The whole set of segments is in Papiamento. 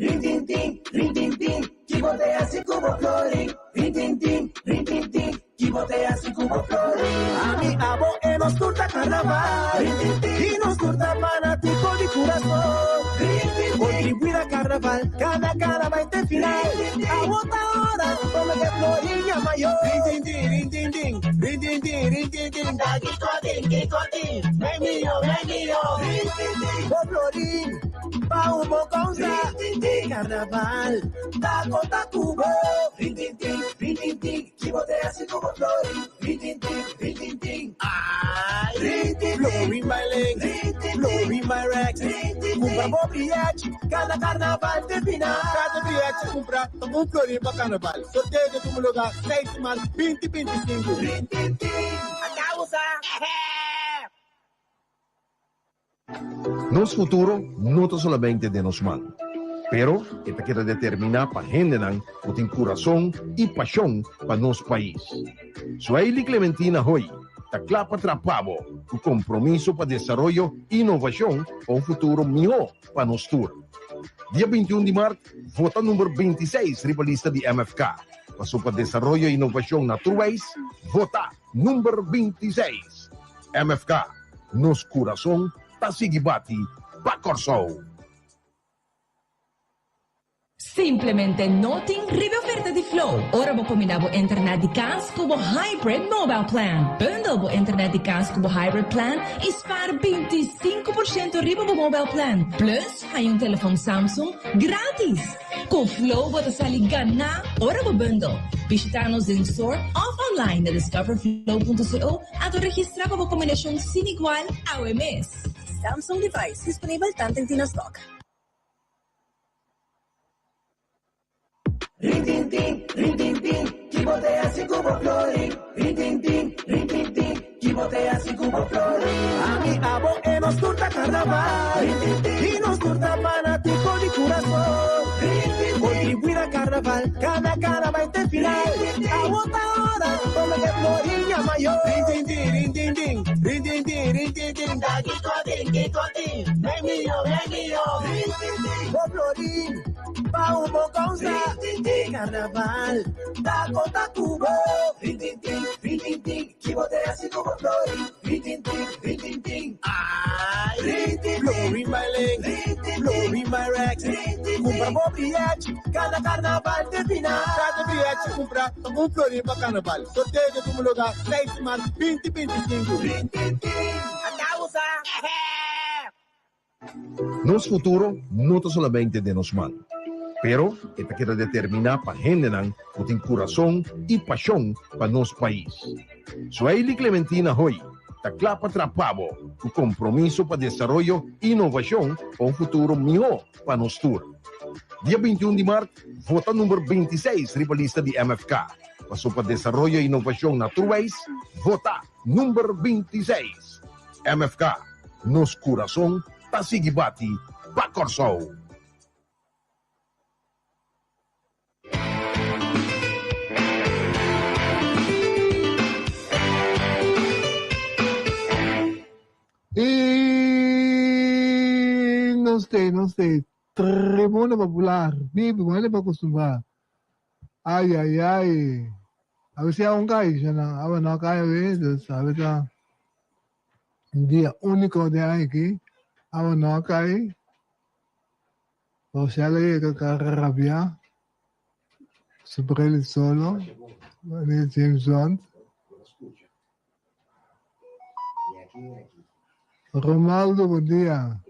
Rintintin, rintintin, ki bo ta hasi ku bo florin? Rintintin, rintintin, ki bo ta hasi ku bo florin? Ami, abo e nos tur ta karnaval. Rintintin, i nos tur ta fanatiko di kurason. Rintintin, kontribuí na karnaval, kana kana bai te final. Abo ta ora, tome ke florin yama yo. Rintintin, rintintin, rintintin, rintintin, ta kiko tin, kiko tin, mei mio, mei mio. Rintintin, bo florin. Pa un bo causa di carnaval Ta conta cu bo Rintintin, rintintin Ki bo te haci cu bo florin Rintintin, rintintin Ay Rintintin Florin by Link Rintintin Florin by Rex Rintintin Cumpra bo bilhechi Cada carnaval te final Cada bilhechi cumpra ta un florin pa carnaval Sorteo ta tuma lugar seis di mart binti binti i sinku. Rintintin A causa Ehe! Nos futuro no ta solamente den nos man, pero e ta keda determiná pa hendenan ku tin kurason i pashon pa nos pais. Suhaily Clementina Hoy ta kla pa traha pa bo ku kompromiso pa desaroyo i inovashon pa un futuro mihó pa nos tur. Dia 21 di mart, vota number 26 riba lista di MFK. Paso pa desaroyo i inovashon na tur wais, vota number 26. MFK, Nos kurason ta sigui bati pa Kòrsou! Simplemente no tin riba e oferta di Flow ora bo kombiná bo internet di kas ku bo Hybrid Mobile Plan. Bundle bo internet di kas ku bo Hybrid Plan i spar 25% riba bo mobile plan. Plus haña un telefon Samsung gratis! Ku Flow bo ta sali ganá ora bo bundle. Bishitá nos den store òf online na discoverflow.co Anto registrá pa bo kombinashon sin igual awe mes. Samsung device disponibel tanten tin na stock. Rintintin, rintintin, ki bo ta hasi ku bo florin? Rintintin, rintintin, ki bo ta hasi ku bo florin? Ami, abo e nos tur ta karnaval. Rintintin, i nos tur ta fanatiko di kurason. Rintintin, kontribuí na karnaval, kana kana bai te final. Awo ta ora, tome ke florin yama yo. Rintintin, rintintin, rintintin, rintintin, ta kiko tin, kiko tin, mei mio, mei mio. Rintintin, bo florin. Pa un bo causa di carnaval Ta conta cu bo Rintintin, rintintin Ki bo te haci cu bo florin Rintintin, rintintin Ay Rintintin Florin by Link Rintintin Florin by Rex Rintintin Cumpra bo bilhechi Cada carnaval te final Cada bilhechi cumpra ta un florin pa carnaval Sorteo ta tuma lugar seis di mart binti binti i sinku. Rintintin A causa Ehe! Nos futuro no ta solamente den nos man, pero e ta keda determiná pa hendenan ku tin kurason i pashon pa nos pais. Suhaily Clementina Hoy ta kla pa traha pa bo ku kompromiso pa desaroyo i inovashon pa un futuro mihó pa nos tur. Dia 21 di mart, vota number 26 riba lista di MFK. Paso pa desaroyo i inovashon na tur wais, vota number 26. MFK, Nos kurason ta sigui bati pa Kòrsou! I nos te, nos te tremona popular. Bibi, bo hende pa acostumbra. Ay, ay, ay. A ver si aún cae, ya no, awe no cae awe, dus awe ta un dia único den aña aki. Awe no cae. Rochelle a yega ka rabia. Su bril solo. James Bond. Romaldo, bon dia.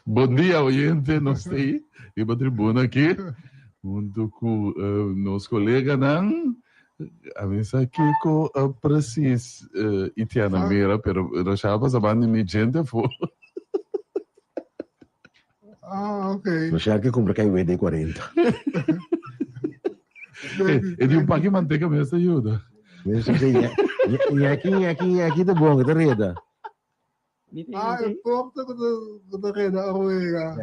Bon dia oyente, nos ta ei riba tribuna aki hunto ku nos koleganan. A mi sa kiko precies Itiana mira, pero Rochelle pasa banda di mi djente afó. Ah, ok. Rochelle ke kumpra kai WD 40. E di un paki manteka mes ta yuda. Ñaki, ñaki, ñaki ta bon, ta reda. Ah, e porta ku ta ku ta reda Orwega.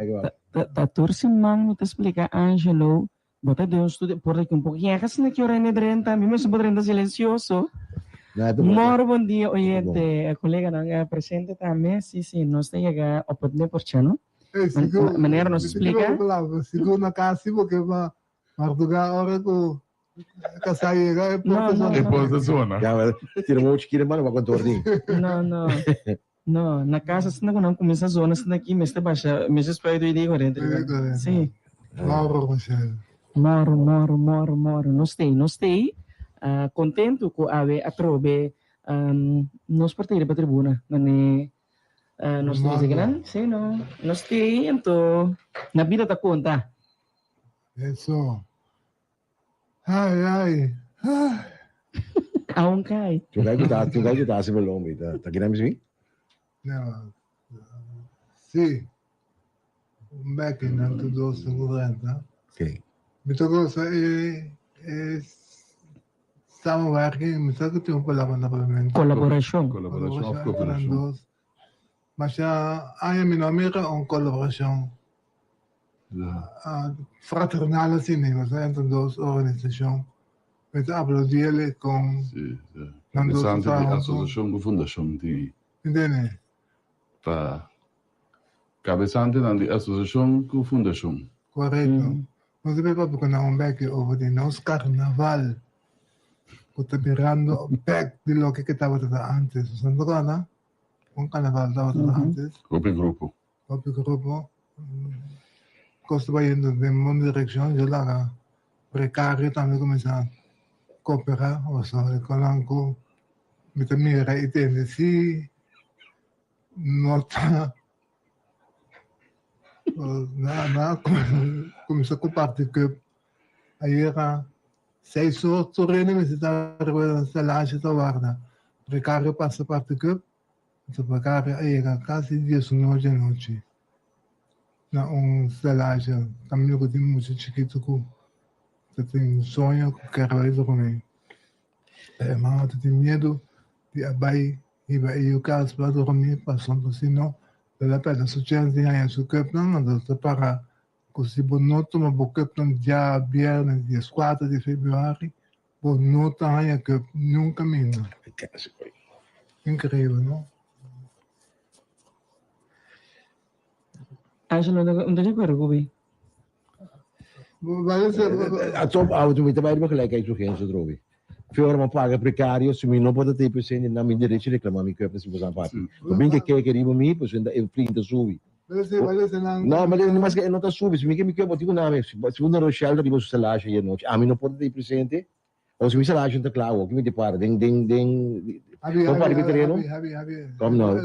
Ta tur siman mi ta splika Angelo, bo ta den un studio, por aki un poko yega asina ki ora e drenta, mi mester por drenta silencioso. Moro bon dia oyente, koleganan presente tambe, si si nos ta yega op het nippertje no. Ei, sigur. Manera nos splika. Sigur na kas si bo ke pa mardugá ora ku kasá yega e porta sona. E porta sona. Ya, tira un chikito mano pa kantoor di. No, no. No, na kas asina ku nan kuminsá zona asina aki mester basha mester spuit oí di korente. Sí. Moro, Rochelle. Moro, moro, moro, moro. Nos t'ei, nos t'ei kontentu ku awe atrobe nos por ta riba tribuna mane Nos ta bisa kinan? Sí, no. Nos t'ei, anto na bida ta konta. Eso. Ai, ai. Ai. Aun kai. Tu kai ku ta, tu kai ku ta hasi balon mi, ta, ta kinan bismi? No. Sí. Un bek nan tu dos cincuenta. Ok. Mi ta gosa e e Samenwerking, mi sa ku tin un palabra na papiamentu. Kolaborashon. Kolaborashon òf Kolaborashon entre nan koperashon. dos. Masha aña mi no a mira un kolaborashon fraternal asina, pasobra entre dos organisashon. Mi ta aplaudi el kon Sí, sí. nan dos ta Interesante di traha huntu. asosiashon ku fundashon tin Intende? Ta kabesantenan di asosiashon ku fundashon. Korekto. Nos debe papia ku nan un beki over di nos karnaval ku ta birando bek di loke ke tabata ta antes. Nos ta kòrda kon karnaval tabata ta antes? Hopi grupo. Hopi grupo. Kos ta bayendo den bon direkshon. Yo laga prekario tambe kuminsá koperá pasobra kon nan ku mi ta mira i tende si no ta na kuminsá kompartí cup ayera seis or tur hende mester ta riba stelashi ta warda prekario pasa parti cup anto prekario a yega kasi diesun or di anochi na un stelashi kaminda ku tin mucha chikitu ku ta tin soño ku kere bai drumi e mama ta tin miedu di a bai Hiba e yu kas pa drumi pasobra si no el a pèrdè su chèns di haña su kùpnan. Anto ta para ku si bo no tuma bo kùpnan djabièrnè dieskuater di febrüari bo no ta haña kùp niun kaminda. Inkreibel no? Angelo, no ta di akuerdo ku mi. Ato mi ta bai riba gelijkheidsbeginsel trobe. Fe ora mi paga precario, si mi no por ta tei presente na mi derecho reclama mi cuerpo si bosan papi. No bin ke keke riba mi, pues e plin ta subi. No, ma ni mas ke e no ta subi, si mi ke mi cuerpo tin ku nami, si un Rochelle ta riba su salario ayer nochi, ami no por ta tei presente, o si mi salario no ta kla awor, ki mi te para den den den, kon para riba e tereno? Kom nou.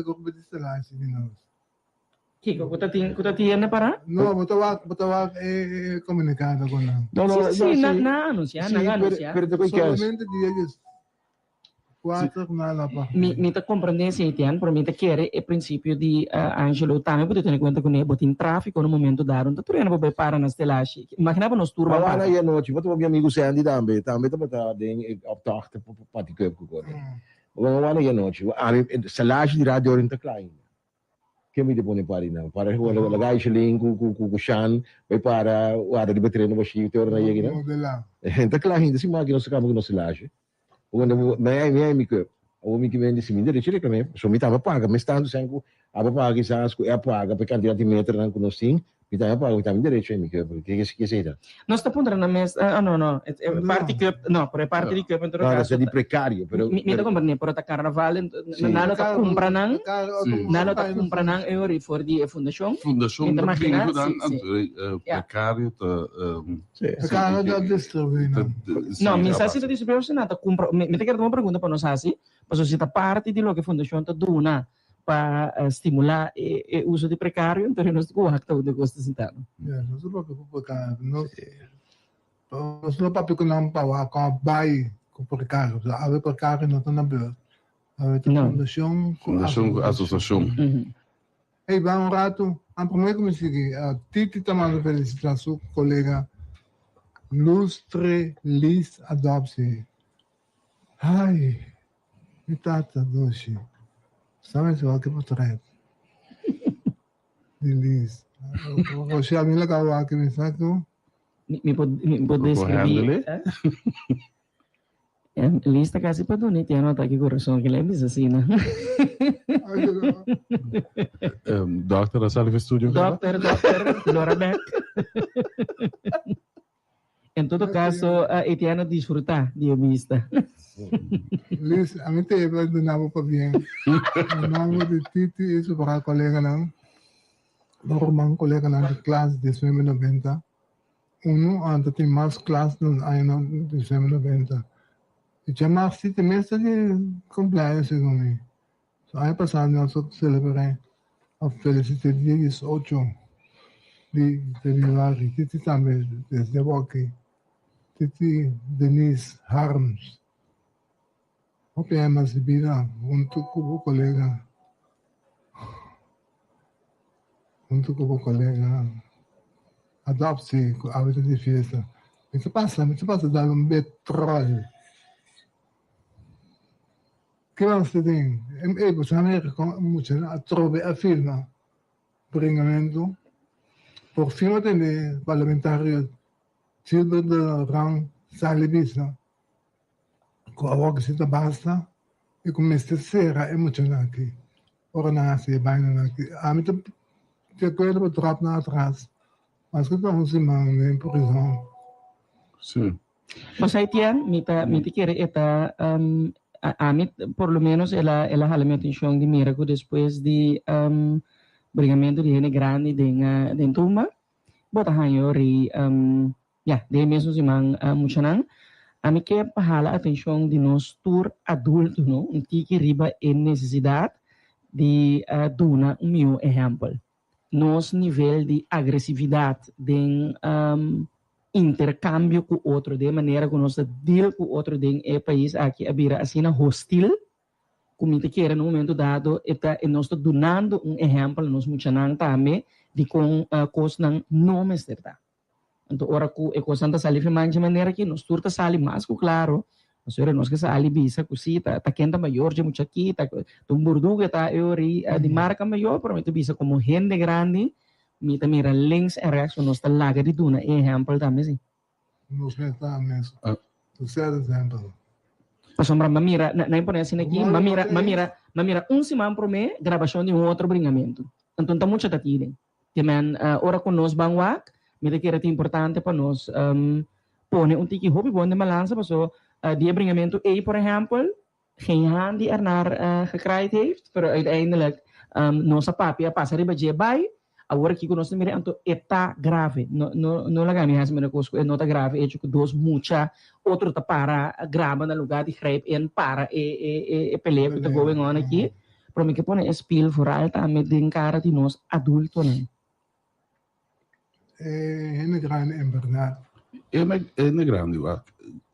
Kiko ku ta tin ku ta tiene para? No, bo ta wak, bo ta wak e e komunikado ku nan. No, no, Sí, sí, nan nan a anunsiá, nan a anunsiá. Pero ta koe kens. Solamente dia 14 na la pa. Mi mi ta komprendé esei Etienne, pero mi ta kere e prinsipio di Angelo tambe bo ta tene kuenta kuné, bo tin tráfiko na momento dado, no ta tur hende por bai para na Stelashi. Imaginá bo nos tur ban Mawana para. i anochi, bo ta mi amigu Sandy tambe, tambe tabata den e optocht pa party cup ku kore. Mawana i anochi, ami Stelashi di radio no ta kla ainda. Ke mi ta pone para einan? Para laga Aishelin ku ku ku Shan bai para warda riba tereno bashí te ora nan yega einan? Modelá. Ta kla hende si maki nos ta kamba ku nos silashe. Wanda bo mi ai mi ai mi kep. Awor mi ke bende si mi derecho reklam'é pasobra mi tambe a paga mes tantu sèn ku abo a paga kisas ku e a paga pa e kantidat di meternan ku nos tin. Mi tambe a paga mi tambe derecho ai mi kep. Ke ke esei ta? Nos ta puntra nan mes, ah no no, e parti kep, no, pero e parti di kep en todo No, caso. ta di precario, pero. Mi ta comprende, pero ta carnaval, nan lo ta cumpra nan, nan lo ta cumpra nan e ori for di e fundacion. Fundacion Mi ta ta bin imagina, cu nan, si, si. anto Ja. precario ta. Precario ta distribui nan. No, mi sa si ta distribui of si nan ta cumpra, mi ta kere tuma un pregunta pa nos haci, pasobra si ta parti di loke fundacion ta duna pa stimulá e e uso di prekario, entonces nos tin ku wak ta unda kos ta sintá. Ya, nos no papia ku prekario. Nos, nos no papia ku nan pa wak kon a bai ku prekario. So, awe prekario no ta na beurt. Awe ta No. fundashon ku Fundashon ku asosashon. Hey, ban un ratu. An promé ku mi sigui, Titi ta manda felisitá su kolega Lustre Liz Adoptie. Ai, mi tata dushi. Sa mester wak e potret di Liz. Rochelle, mi laga wak mi sa ku. Mi, mi por, mi por Bo por describí. handle? Eh? Liz ta casi pa duna Etienne un atake corazon kila e bisa asina. Dokter a sali for studio kaba? Dokter, dokter, lora bek. En todo caso, Etienne a disfruta di e bista. Liz, a mi te pa duna bo pabien. Na nomber di Titi y su bra coleganan, bo ruman coleganan di klas 1990. Unu anta tin mas klas na añanan disember noventa. I djamas si tin mes ta di cumpleaños segun mi. So aña pasado nos a celebr'é a felicit'é dia 18 di februari. Titi tambe desde awor-aki. Titi Denise Harms. Hopi aña mas di bida huntu ku bo kolega. Huntu ku bo kolega. Adoptie ku awe ta di fiesta. Mi ta pasa, mi ta pasa dal un betrol. Ki mas ta tin? Ey bo sa mira kon muchanan atrobe a firma bringamentu. Por fin bo tende parlamentario Gilbert de Rang sali bisa. Ku awor si ta basta i ku mester sera e muchanan aki ora nan hasi e bainanan aki. Ami ta di akuerdo pa dròp nan atras maske ta un siman den prizòn. Sí. Bo sa Etienne, mi ta mi ta kere e ta ami por lo menos el a el a hala mi atencion di mira ku despues di bringamentu di hende grandi den den tumba bo ta haña ori Ya, den e mesun siman muchanan, ami ke pa hala atencion di nos tur adulto no, un tiki riba e necesidad di duna un miho ehempel. Nos nivel di agresividad den intercambio cu otro, den e manera cu nos ta deal cu otro den e pais aki a bira asina hostil cu mi ta kere na un momento dado e ta e nos ta dunando un ehempel na nos muchanan tambe di con cosnan no mester ta. Anto ora ku e kosnan ta sali firmá dje manera aki, nos tur ta sali mas ku klaro, pasobra nos ke sali bisa ku si ta ta ken ta mayor dje mucha aki, ta ta un burdugu e ta e ori di marka mayor, pero mi ta bisa komo hende grandi mi ta mira links en rechts ku nos ta laga di duna e ehèmpel tambe si. Nos mes ta mes ta set ehèmpel. Pasobra m'a mira, nan e pone asina aki, m'a mira, m'a mira, m'a mira un siman promé grabashon di un otro bringamentu. Anto ta mucha ta tiden. Te men ora ku nos ban wak, mi ta kere ta importante pa nos pone un tiki hopi bon den balansa paso di e bringamentu ei por ehèmpel geen haan die ernaar gekraaid heeft, pero uiteindelijk nos a papia pasa riba dje bai, awor aki ku nos ta mira anto e ta grave. No no no laga mi hasi mira kos ku e no ta grave echo ku dos mucha otro ta para graba na lugar di grijp in para e e e pelea ku ta going on aki. Pero mi ke pone e spiel vooral tambe den kara di nos adultonan. E hende grandi en berdad. E hende grandi wak,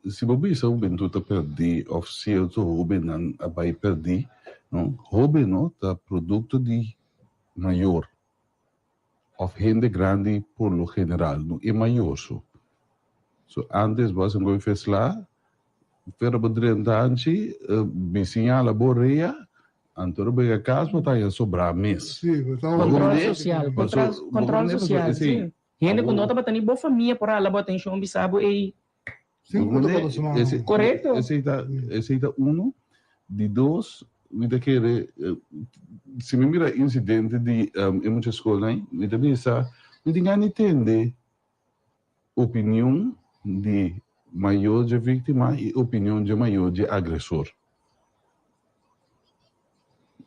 si bo bisa hubentud ta perdí of cierto hobennan a bai perdí, no, hoben no ta producto di mayor of hende grandi por lo general, no e mayor so. So antes bo a haci un goe fesla, Pero bo drenta anchi, bisiña ala bo rea, anto ora bo yega cas bo ta haña sobrá mes. Sí, bo ta Control social, control social, sí. Hende cu no tabata ni bo famia por hala bo atencion bisa bo ey. Corecto. Esey ta, esey ta uno. Di dos, mi ta kere, si mi mira incidente di e mucha scolnan, mi ta bisa, mi tin gana di tende Opinion di mayor dje víktima i opinion dje mayor dje agresor.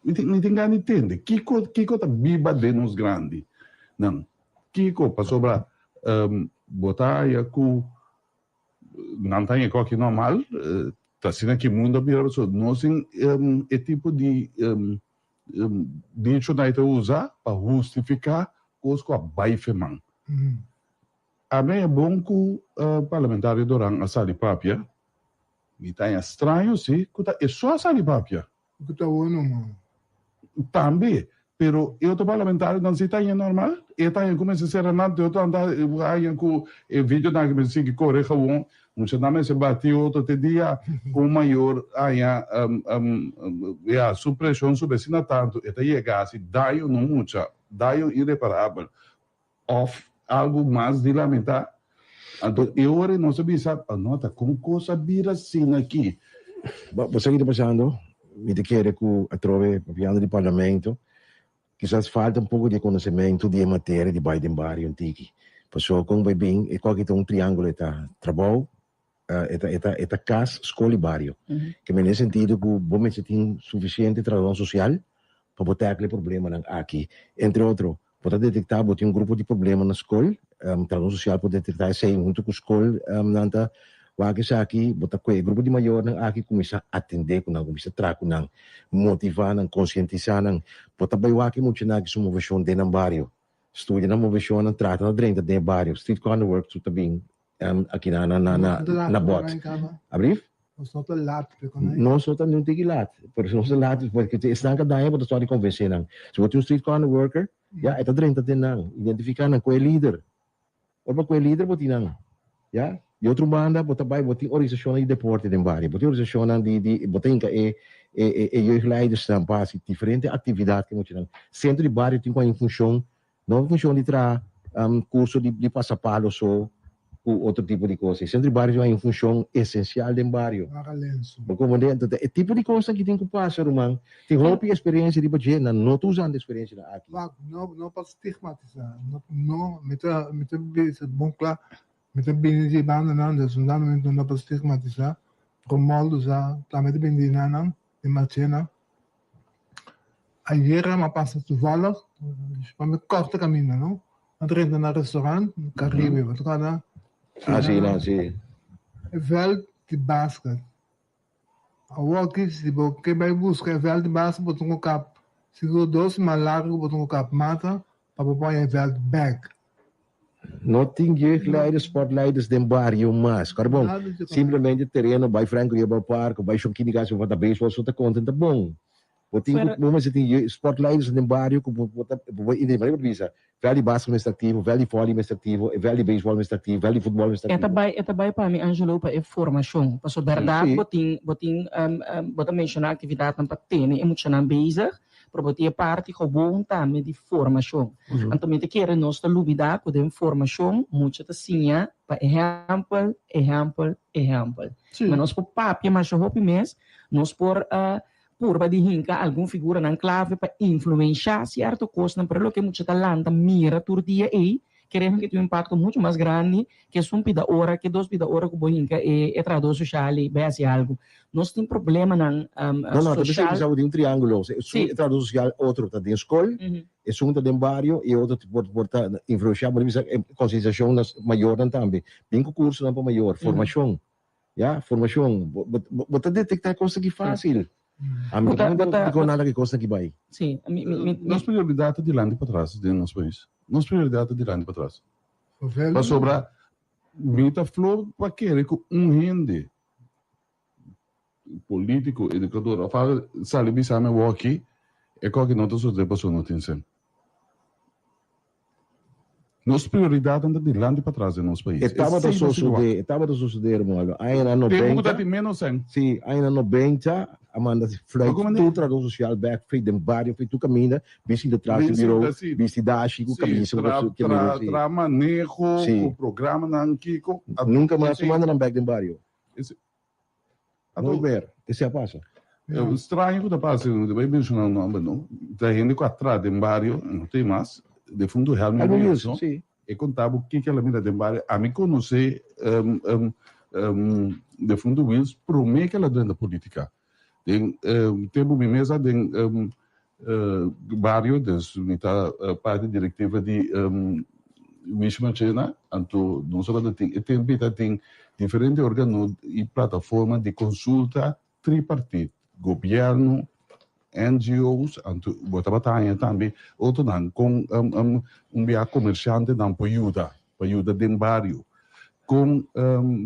Mi tin mi tin gana di tende kiko kiko ta biba den nos grandi nan. Kiko pasobra bo ta haya ku nan ta haña koki normal ta asina ki mundo a bira pasobra nos tin e tipo di dicho nan ta usa pa hustifiká kos ku a bai feman. Ami e bon ku Parlamentario Doran a sali papia. Mi ta haña straño si ku ta e so a sali papia. Ku ta wono man. Tambe, pero e otro parlamentarionan si ta haña normal. E ta haña ku mester sera nan, te otro nan ta haña ku e videonan aki mester sigui kore gewon. Muchanan mester bati otro te dia ku un mayor haña ya su preshon subi asina tantu e ta yega hasi daño na un mucha, daño ireparabel. Of algu mas di lamentá. Anto e ora nos a bisa, no ta kon kos a bira asina aki? Bo sa ki ta pasando? Mi ta kere ku atrobe papiando di parlamento, kisas falta un poko di e konosementu di e materia di bai den bario un tiki. Pasobra kon bai bin e koki ta un triangulo, e ta trabou, e ta e ta e ta kas, skol i bario. Ke men den sentido ku bo mester tin sufisiente trabador sosial pa bo tackle e problemanan aki. Entre otro, bo ta detektá bo tin un grupo di problema na skol, trabador sosial por detektá esei huntu ku skol nan ta wak esaki, bo ta kue e grupo di mayornan aki kuminsá atendé ku nan, kuminsá traha ku nan, motivá nan, konsientisá nan. Bo ta bai wak e muchanan aki su moveshon den nan bario, studia nan moveshonnan, trata na drenta den e bario, street corner work su ta bin aki na na na na na bot. Abrief? Nos no ta laat pe con ei. Nos no ta ni un tiki laat. Pero si nos ta laat, porque esnan ka daña bo ta start di convence nan. Si bo tin un street corner worker, ya, e ta drenta den nan, identifica nan, cu e lider. Ora bo cu e lider bo tin nan, ya. Di otro banda bo ta bay, bo tin organisacionnan di deporte den bario, bo tin organisacionnan di, di, bo ta hinca e, e, e, e jeugdleidersnan pa haci diferente actividad cu e muchanan. Centro di bario tin cu hay un funcion No un funcion di traha curso di pasapalo so cu otro tipo di cos. E centro di bario tin un funcion esencial den bario. Bo comprende? Entonces ta e tipo di cosnan ki tin cu pasa ruman. Tin hopi experiencia riba dje, nan no ta usando experiencianan aki. Wak, no no pa stigmatisa, no no mi ta mi ta bisa bon cla, mi ta bini di e bandanan, dus un dado momento no pa stigmatisa, pero moldu sa tambe ta bini di nan, di Marchena. Ayera m'a pasa toevallig, pa mi korta kaminda no, m'a drenta na restaurant Caribe, bo ta kòrda? Ah si, no, si. E vèlt di basket. Awor aki si bo ke bai buska e vèlt di basket bo tin ku kap sigur dos siman largu bo tin ku kap mata pa bo por haña e vèlt bèk. No tin jeugdleiders, sportleiders den bario mas. Kòrda bon, simplemente tereno bai Frank Riobao Park of bai Shonki di Castro pa ta baseball so ta konta ta bon. Bo tin ku bo mester tin sportleiders den bario ku bo ta bo por identifiká bo ta bisa vèlt di basket mester aktivo, vèlt di vòli mester aktivo, e vèlt di baseball mester aktivo, vèlt di futbòl mester E ta aktivo. bai e ta bai pa mi Angelo pa e formashon. Pasobra bèrdat bo tin bo tin bo ta menshoná aktividatnan pa tene e muchanan bezig. Pero bo tin e parti gewoon tambe di formacion. Anto mi ta kere nos ta lubida cu den formacion mucha ta siña pa ehempel, ehempel, ehempel. Ma nos por papia masha hopi mes, nos por purba di hinca algun figuranan clave pa influencia cierto cosnan, pero loke mucha ta lanta mira tur dia ey, Kerem ke tin un impakto muchu mas grandi ke esun pida ora, ke dos pida ora ku bo hinka e e trahadó soshal ei bai hasi algu. Nos tin problemanan No, no, ta bisa soshal. bisa bo tin un triángulo. Esun Sí. e trahadó sosial, otro ta den skol, esun ta den bario i e otro por por ta influenshá, bo ta bisa e konsientisashon na mayornan tambe. Bin ku kursonan pa mayor, formashon. Ya, formashon. Bo bo bo ta detektá e kosnan aki fásil. Ami Bo ta no bo ta dikon nada ku e kosnan aki bai. Sí, mi mi mi Nos prioridat ta dilanti patras den nos pais. Nos prioridat ta dilanti patras. Pasobra mi ta flor pa kere ku un hende, polítiko, edukador òf algu sali bisa mi awor aki, e kòki no ta sosodé pasobra no tin sèn. Nos prioridatnan ta dilanti patras den nos pais. E tabata sosodé, e tabata sosodé, hermano. Añanan Tempu ku noventa. ta tin ménos sèn. Sí, añanan noventa a manda fluit tur trahadó sosial bèk fei den bario, fei tur kaminda, bisti sinta tras di biro, bisti dashi ku kamisa ku Sí, tra, tra maneho ku programanan kiko. Nunka mas a manda nan bèk den bario. Nooit meer. Esei a pasa. E straño ku ta pasa, no ta bai menshoná un nòmber no, ta hende ku a traha den bario, no ta e mas, defuntu Helmin Williams no, e konta bo kiko el a mira den bario. Ami konosé defuntu Wills promé ku el a drenta politika. Den tempu mi mes a den bario, dus mi ta parti direktiva di Mishi Marchena, anto nos tabata tin e tempu ei tabatin diferente organo i plataforma di konsulta tripartit, gobièrnu, NGO's, anto bo tabata haña tambe otronan kon un bia komershantenan por yuda, pa yuda den bario, kon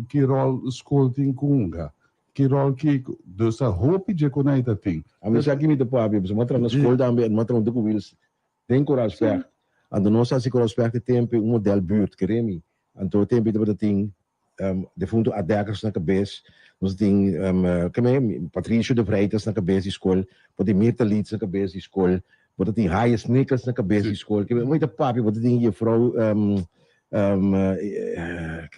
ki ròl skol tin ku hunga. Ki rol ki dus ta hopi dje ku nan ta tin. Ami sa ki mi ta papia, pasobra mi a traha na skol tambe en mi a traha hunto ku Wils den Koraalspecht. Anto nos a hasi Koraalspecht e tempu un model buurt, kere mi. Anto e tempu ei tabata tin defunto Ad Dekkers na kabes, nos a tin keme Patricio de Vrijters na kabes di skol, bo tin Mirta Leeds na kabes di skol, bo ta tin Hayes Nichols na kabes di skol. Keme mi ta papia, bo ta tin jefrou.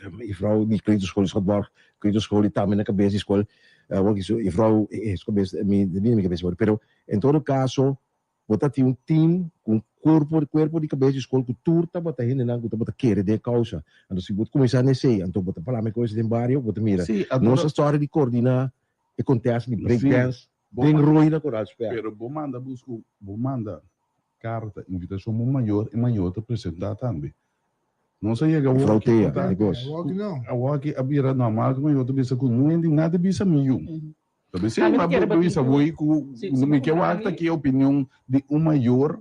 Juffrouw di kleuterschool Schotborg, kleuterschool i tambe na kabes di skol, awor ki su juffrouw su kabes mi mi mi kabes awor, pero en todo kaso bo ta tin un team ku un kuerpo kuerpo di kabes di skol ku tur tabata hendenan ku tabata kere den e kousa, anto si bo kuminsá na esei anto bo ta palabra e kos den bario bo ta mira nos a stòri di koordiná e kontèst di break dance den Rooi na Koral Square. Pero bo manda busku bo manda Karta invitashon bo mayor e mayor ta presentá tambe. Nos a yega Mevrouw awoki Thea, ku ta negos. Awoki no. Awoki a bira normal ku mayor ta bisa ku no hende nada bisa mi yu. Ta bisa A mi ma ta kere bo bisa batin ku woi ku si si mi bo ke puntra wak ta mi ki opinion di un mayor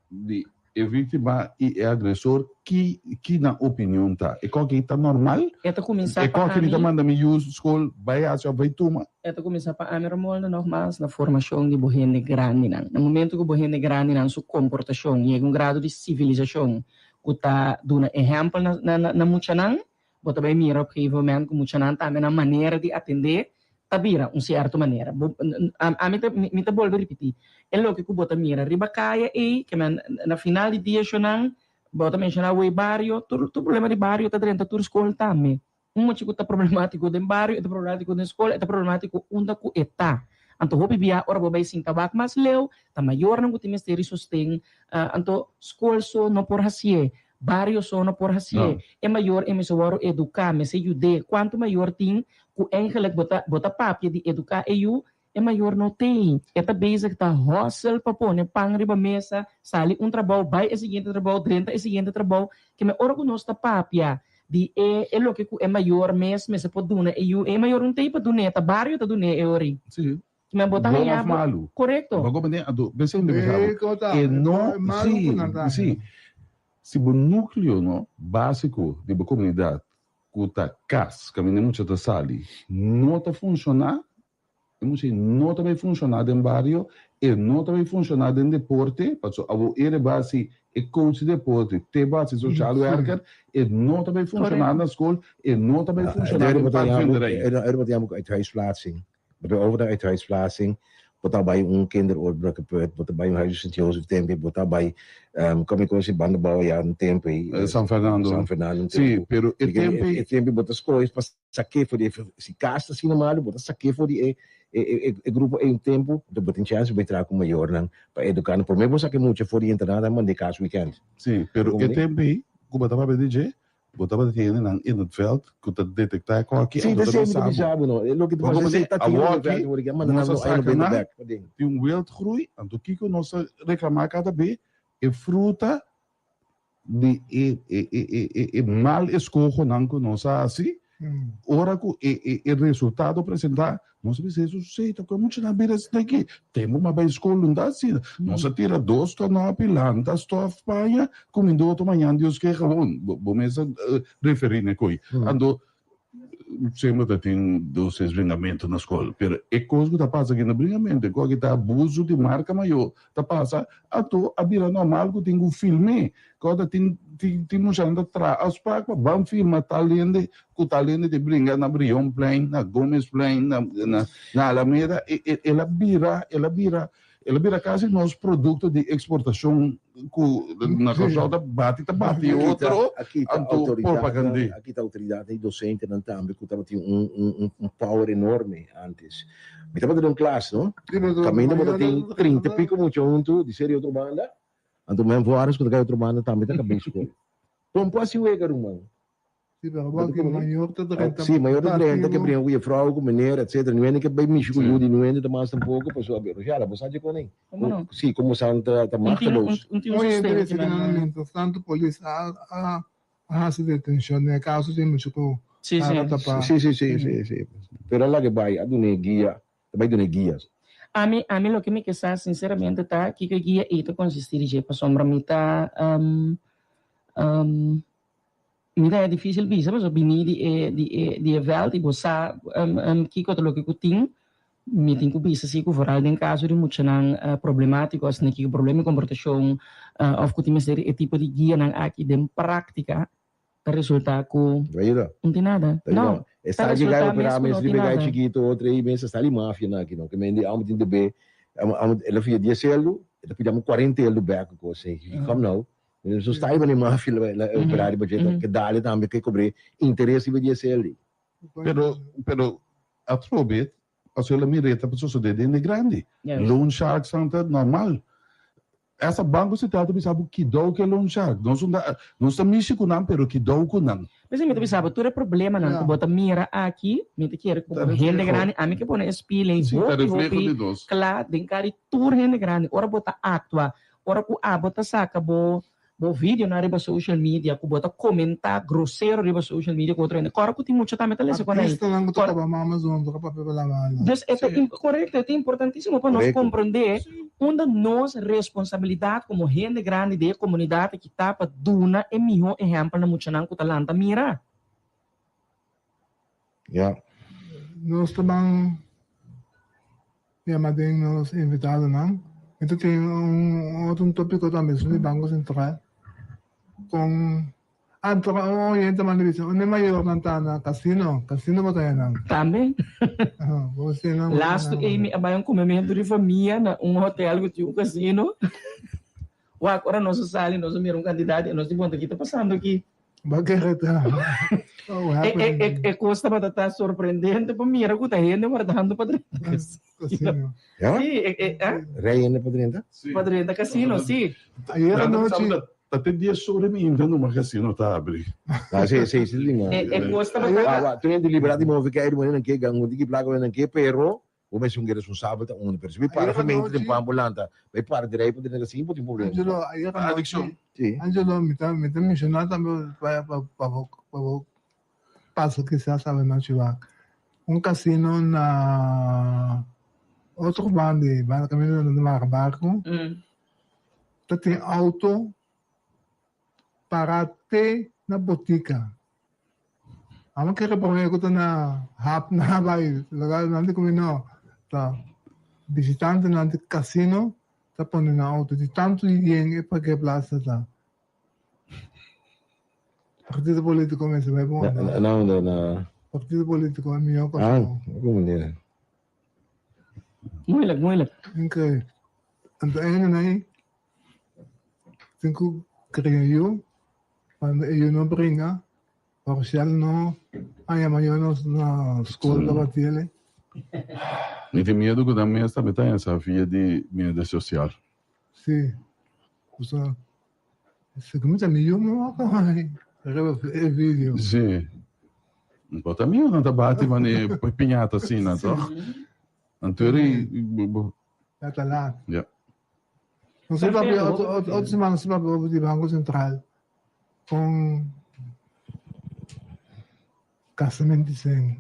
di e víktima i e agresor ki ki nan opinion ta. E koki ta normal? E ta kuminsá E pa koki mi ta ami. manda mi yu skol bai hasi òf bai tuma? E ta kuminsá pa ami Ramoldo nogmaals na formashon di bo hende grandinan. Na momento ku bo hende grandinan su komportashon yega un grado di sivilisashon ku ta duna ehèmpel na na na muchanan, bo ta bai mira op gegeven moment ku muchanan tambe nan manera di atendé ta bira un sierto manera. Bo ami ta mi ta bolbe ripití, e loke ku bo ta mira riba kaya ei, ke men na final di dia shonnan bo ta menshoná wei bario, tur tur problema di bario ta drenta tur skol tambe. Un mucha ku ta problemátiko den bario, e ta problemátiko den skol, e ta problemátiko unda ku e ta. Anto hopi bia ora bo bai sinta wak mas leu, ta mayornan ku tin mester di sosten, anto skol so no por hasié, bario so no por hasié. E mayor e mester wòrdu eduká, mester yud'é. Kuantu mayor tin ku eigenlijk bo ta bo ta papia di eduká e yu, e mayor no tin. E ta bezig ta hustle pa pone pan riba mesa, sali un trabou, bai e siguiente trabou, drenta e siguiente trabou. Keme ora ku nos ta papia di e e loke ku e mayor mes mester por duna e yu, e mayor no tin pa dun'é, ta bario ta dun'é e ora ei. Sí. Keme bo ta Bon haña òf bo malu. korekto. Bo komprendé? Anto, b'esei mi ta bisa bo. E kota, E e no, malu sí, ku nan ta sí. haña. Si bo núkleo no básiko di bo komunidat ku ta kas kaminda e mucha ta sali no ta funshoná, e mucha ei no ta bai funshoná den bario, e no ta bai funshoná den deporte, pasobra abo e riba hasi e coach di deporte te bo hasi social werker, e no ta bai funshoná na skol, e no ta bai funshoná den padvinderij. E ta yama ku uithuisplaatsing. Bo ta over na uithuisplaatsing, bo ta bai un kinderoord Brakkeput, bo ta bai un huis Sint Jozef tempo, bo ta bai kom ik kosi banda bou ya un tempo ei. San Fernando. San Fernando un Sí, tempo. pero e tempo ei. E tempo bo ta skohe pa sak'é for di e, si kas ta asina malu bo ta sak'é for di e e e grupo ei un tempo, enton bo tin chèns di bai traha ku mayornan pa eduká nan. Promé bo saka e mucha for di internat nan mand'é kas wikènt. Sí, pero e tempo ei ku bo ta papia di dje, Bo tabata tin hendenan in het veld ku ta detektá e kòki Sí, anto ta ta esei mi ta bisa bisa bo. bo no. E loke ta Bo pasa komprendé? esei ta tin Awor in het veld aki word ik manda nos nan a no ai no saka benta nan bek paden. tin un wildgroei anto kiko nos a reklamá kada be? E fruta di e e e e e mal eskohonan ku nos a hasi Ora ku e e e resultado presentá, nos a bisa Hesus, Sí, ta ku e muchanan bira asina aki. Tempu m'a bai skol no ta asina. Nos a tira dos kanopi, lanta stòf paña, kumindó otro mañan Dios ke gewoon. Bo bo mes a referí na e koi. Anto, semper ta tin dos tres bringamentu na skol, pero e kos ku ta pasa aki na bringamentu, e kos aki ta abuso di marka mayó ta pasa, anto a bira normal ku tin ku film'é. Kòrda tin tin tin muchanan ta traha afspraak pa ban firma tal hende ku tal hende ta bringa na Brionplein, na Gomezplein, na na na Alameda. E e el a bira el a bira el a bira kasi nos produkto di eksportashon ku na Kòrsou ta bati ta bati otro A kita anto outoridatnan, propagand'é. a kita outoridatnan i dosentenan tambe ku tabatin un un un un power enorme antes. Mi tabata den un klas no, kaminda bo ta tin 30 i piko mucha huntu di ser di otro banda. Anto men voores ku ta kai otro banda tambe ta kabei skol. Kon por hasi wega ruman? Sí, pero bo aki mayor ta drenta. Sí, mayor ta drenta ke bringa ku jefrou, ku meneer, etcetera. Nuende ke bai mishi ku yu di nuende ta mas tampoko, pasobra pero ya, bo sa dje kon ei. Komo no? Sí, komo san ta ta machteloos. Un tin un Oye, sosten interesante ki nan. Mientras tanto polis a a hasi detenshon den e kaso tin mucha ku Sí, sí. kara tapa. Sí, sí, sí, sí, sí. Pero a laga bai, a dun'é guia. Ta bai duna e guia. Ami, ami loke mi ke sa sinceramente ta kiko e guia ei ta consisti di dje, pasobra mi ta mi ta dificil bisa pasobra bini di e di e di e veld y bo sa kiko ta loke ku tin, mi tin ku bisa si ku vooral den caso di muchanan problematico asina kiko problema di comportacion of ku tin mester di e tipo di guianan aki den practica ta resulta ku no tin nada. No, ta resulta mes ku no tin nada. Chikito otro ei mes a sali mafia na aki no ke men di amo tin debe amo el a fia dies eldo e ta pidi amo cuarenta eldo bek ku kos ei kom nou. Su style mane mafia la opera riba dje, ke dale tambe ke kobr'é interes riba di e sel. Pero, pero atrobe, pasobra el a mir'é ta sosodé den de grandi. Loan sharks nan ta normal. Esta Banco Central ta bisa bo kidou ku e loan shark. Nos no ta, nos ta mishi ku nan, pero kidou ku nan. P'esei mi ta bisa bo, tur e problemanan ku bo ta mira aki, mi ta kere ku hende grandi, ami ke pone e spiel ei hopi hopi kla den kara di tur hende grandi. Ora bo ta aktua, ora ku abo ta saka bo bo videonan riba social media, ku bo ta komentá grosero riba social media ku otro hende, kòrda ku tin mucha tambe ta lesa kon ei. Artistanan ku ta koba mama zonder papia pa laba ala. Dus e ta korekto, e ta importantísimo pa nos komprondé unda nos responsabilidat komo hende grandi den e komunidat aki ta pa duna e mihó ehèmpel na muchanan ku ta lanta mira. Ya. Nos ta ban yama den nos invitadonan. Mi ta tin un otro tópiko tambe esun di Banko Sentral kon anto un oyente manda bisa un e mayornan ta na kasino, kasino bo ta haña nan. Tambe. Lastu ei mi a bai un komementu di famia na un hotel ku tin un kasino. Wak ora nos a sali nos a mira un kantidat i nos di bon ta ki ta pasando aki. Bo kere ta. E kos tabata ta sorprendente pa mira ku ta hende wardando pa drenta kasino. Ya? Sí, e, e, Rei hende pa drenta? Pa drenta kasino, sí. Ayer anochi. Ta te dies ora mi inta numa kasino ta abri. Ah, sí, sí, sí, sí. E kos tabata. Wa, wa, tur hende liberá di move kei, di move nan ke, gan un tiki plaka nan ke, pero Bo mester un responsabel ta unda, pero si bo para gemeente den pan bo lanta, bai para di rei pa drenta kasin bo tin problema. Angelo, ayer anochi, Adiccion. Si. Angelo, mi ta mi ta menciona tambe pa pa pa bo pa bo pasa kisas awenochi wak. Un casino na otro banda, banda caminda na mara barco, ta tin auto para te na botica. Amo kere prome ku ta na hap na bai lugar nan di kumi no ta bishitantenan di casino ta pone nan auto di tantu yen e parkeerplaats ta. Partido politico mester bai bon Na na unda na. Partido politico e miho Ah, kòrsou. ku manera. Moeilijk, moeilijk. Increíble. Anto einde ei tin ku kria yu, cuando e yu no bringa, Rochelle no haña mayor nos na skol tabatiele. Mi tin miedu ku nan mes tambe ta haña sa via di media sosial. Si, pasobra si mi ta mi yu mi wak haña riba e video. Si, bo ta mira nan ta bati mane piñata asina toch? Anto eri. Ya ta laat. Ya. Nos a papia otro siman nos a papia over di Banco Central con Casamento Sen.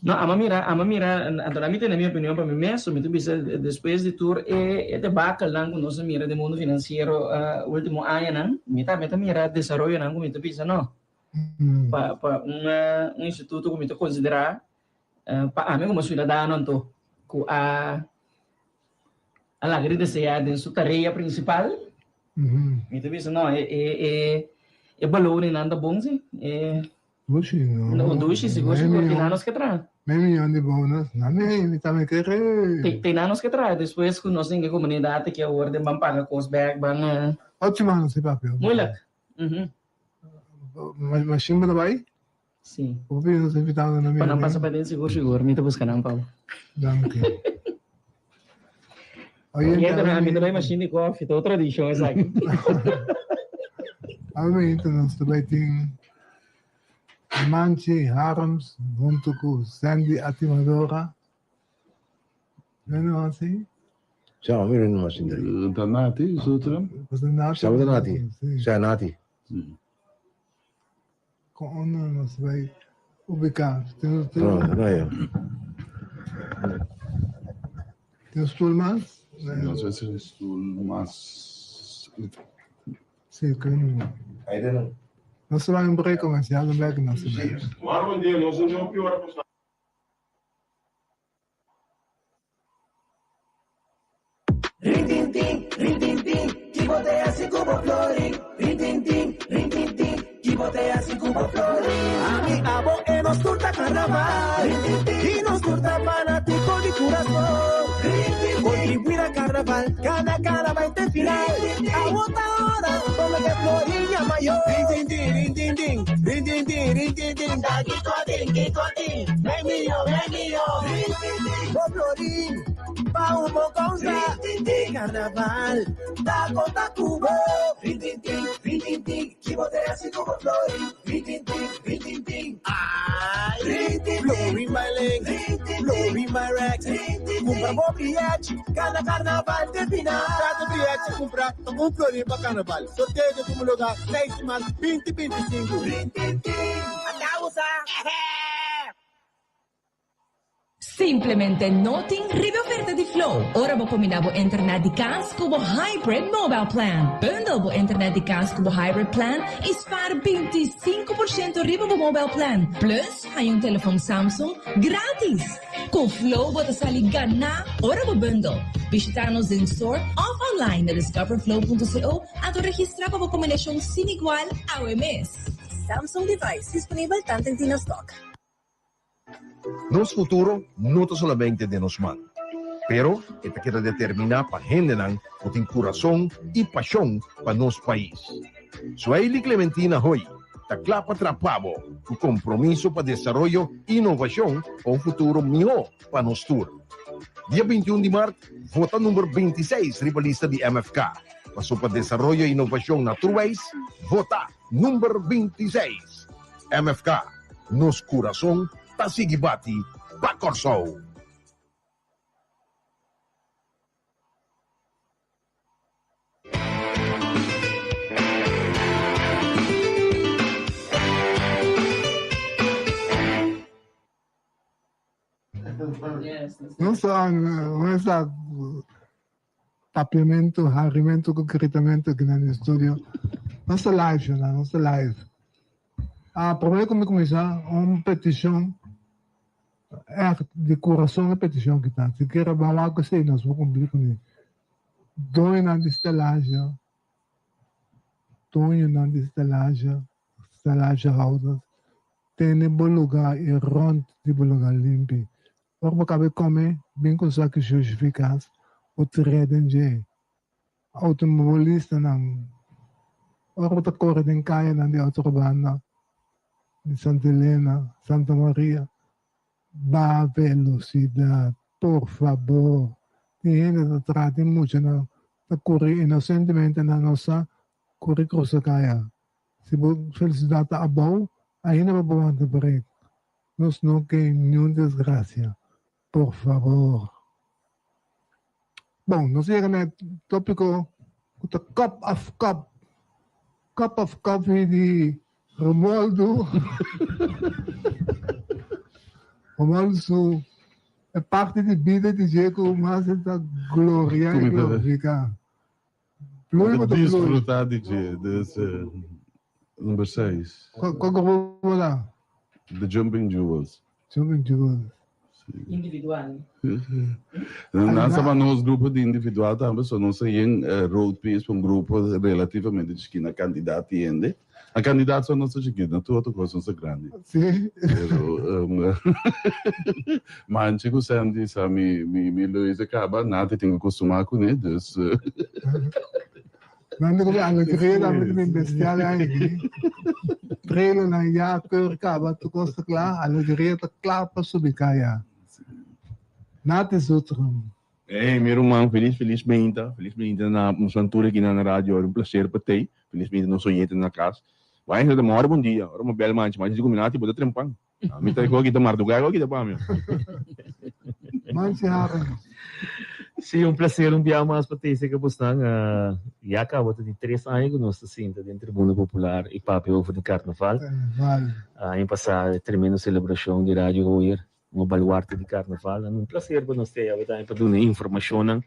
No, amo mira, amo mira, anto mi tene mi opinion pa mi mes, mi ta bisa despues di tur e e debakelnan ku nos a mira den mundo finansiero ultimo añanan, mi tambe ta mira desaroyonan ku mi ta bisa no. Pa pa un un instituto ku mi ta konsiderá Pa ami komo siudadano anto ku a a laga di deseá den su tarea prinsipal, mi ta bisa no, e e e e balonnan ta bon si, e Dushi no. Un dushi sigur sigur tin nan nos ke traha. Mei miyon di bonus, na mi mi tambe kere. Tin nan nos ke traha despues ku nos den e komunidat aki awor den ban paga kos bek ban. Ocho mano si papia. Moeilijk. Mashin bo ta bai? Sí. Bo pidi nos invitado na Pa nan pasa pa den sigur sigur mi ta buska nan pa bo. Danki. Oyente mi ta bai mashin di koffie, ta un tradishon esaki. Awe nos ta bai tin Manchi Harms hunto ku Sandy Atimadora. Bueno, así. Sa, mi no mas indri. Ta Nati, sutra? Sa ta Nati? Sa Nati. Con unda nos bay ubica? No, no ya. Tin un stoel mas? No sé si un stoel mas. Sí, creo no. Ahí de Nos ta bay un break comercial, un break nos ta bay. Buen dia, nos no piora. Rintintin, rintintin, ki bo ta hasi ku bo florin? Rintintin, rintintin, ki bo ta hasi ku bo florin? Ami, abo e nos tur ta karnaval. Rintintin, i nos tur ta fanatiko di kurason. Rintintin, kontribuí na karnaval. Carnaval, Cana cana bai te final. Awo ta ora, pa mete florin yama yo. Rin tin tin, rin tin tin, rin tin tin, rin tin tin. Ta kiko tin, kiko tin, mei mio, mei mio. Rin tin tin, bo florin, pa un bo causa. Rin tin tin, Carnaval, ta conta cu bo. Rin tin tin, rin tin tin. Ki bo te hasi ku bo florin? Rintintin, rintintin, ai! Rintintin, Florin by Link, Florin by Rex, Kumpra bo biyechi, gana karnaval te final! Kada biyechi kumpra ta un florin pa karnaval. Sorteo ta tuma lugar seis di mart binti 25. Rintintin, anda usa! Ehe! Simplemente no tin riba e oferta di Flow ora bo combina bo internet di cas cu bo Hybrid Mobile Plan. Bundle bo internet di cas cu bo Hybrid Plan y spaar 25% riba bo mobile plan. Plus, haña un telefon Samsung gratis! Cu Flow bo ta sali ganá ora bo bundle. Bishita nos den store of online na discoverflow.co anto registra pa bo combinacion sin igual awe mes. Samsung device disponibel tanto en Tina Stock. Nos futuro no ta solamente den nos man, pero e ta keda determiná pa hendenan ku tin kurason i pashon pa nos pais. Suhaili Clementina Hoy ta kla pa trapa bo ku kompromiso pa desaroyo i inovashon pa un futuro mihó pa nos tur. Dia 21 di mart, vota number 26 riba lista di MFK. Paso pa desaroyo i inovashon na tur wais, vota number 26. MFK, nos kurason ta sigui bati pa Kòrsou! No sa, no sa papiamento, harimento ku gritamento aki na studio. Nos ta live, shona, nos ta live. Ah, promé ku mi kuminsá, un petishon, ègt di kurason e petishon ki ta. Sikiera ban wak esei nos por kumpli kuné. Doñonan di stelahe, doñonan di stelahe, stelagehouders, tene bo lugá i rònt di bo lugá limpi. Ora bo kaba e kome, bin ku saki shushi fi kas, bo tir'é den dje. Outomobilistanan, ora bo ta kore den kayanan di Otrobanda, di Santa Elena, Santa Maria, baha velosidat, por fabor. Tin hende ta traha, tin muchanan ta kore inosentemente, nan no sa kore krusa kaya. Si bo felisidat ta abou, ainda bo por wanta brek. Nos no ke niun desgracia, por fabor. Bon, nos yega na e topico cu ta cup of cup, cup of coffee di Romualdo. Romualdo su e parti di bida di dje cu mas e ta gloria y glorifica. Plui bo ta plui. Disfruta di dje, dus number seis. Cual grupo bo ta? The Jumping Jewels. Jumping Jewels. Individual. Nan sa pa nos grupo di individual tambe, so nos a yen road piece pa un grupo relativamente chikí na kantidat di hende. Na kandidat so nos ta chikí, na tur otro kos nos ta grandi. Sí. Pero Manchi ku Sandy sa mi mi Luis a kaba, Nati tin ku kustumá kuné, dus. Nan ta ku alegria tambe ta bin bestial aki. Trailernan ya keur kaba, tur kos ta kla, alegria ta kla pa subi kaya. Nati Zutrum. Hey mi ruman, felis felis beinta, felis beinta na nos tur aki na radio, un placer pa tei. Felis beinta nos oyente na cas. Bai ta mora bon dia, ora mo bel manchi, manchi di cu mi nati bo ta trempan. Mi ta cu kita marduga cu kita pa mi. Manchi Harms. Sí, un placer un bia mas pa tei cerca bosnan. Ya caba ta di tres aña cu nos ta sinta den Tribuna Popular y papia over di Carnaval. Aña pasa e tremendo celebracion di Radio Hoyer, un baluarte di Carnaval. Un placer pa nos tei awe tambe pa duna e informacionnan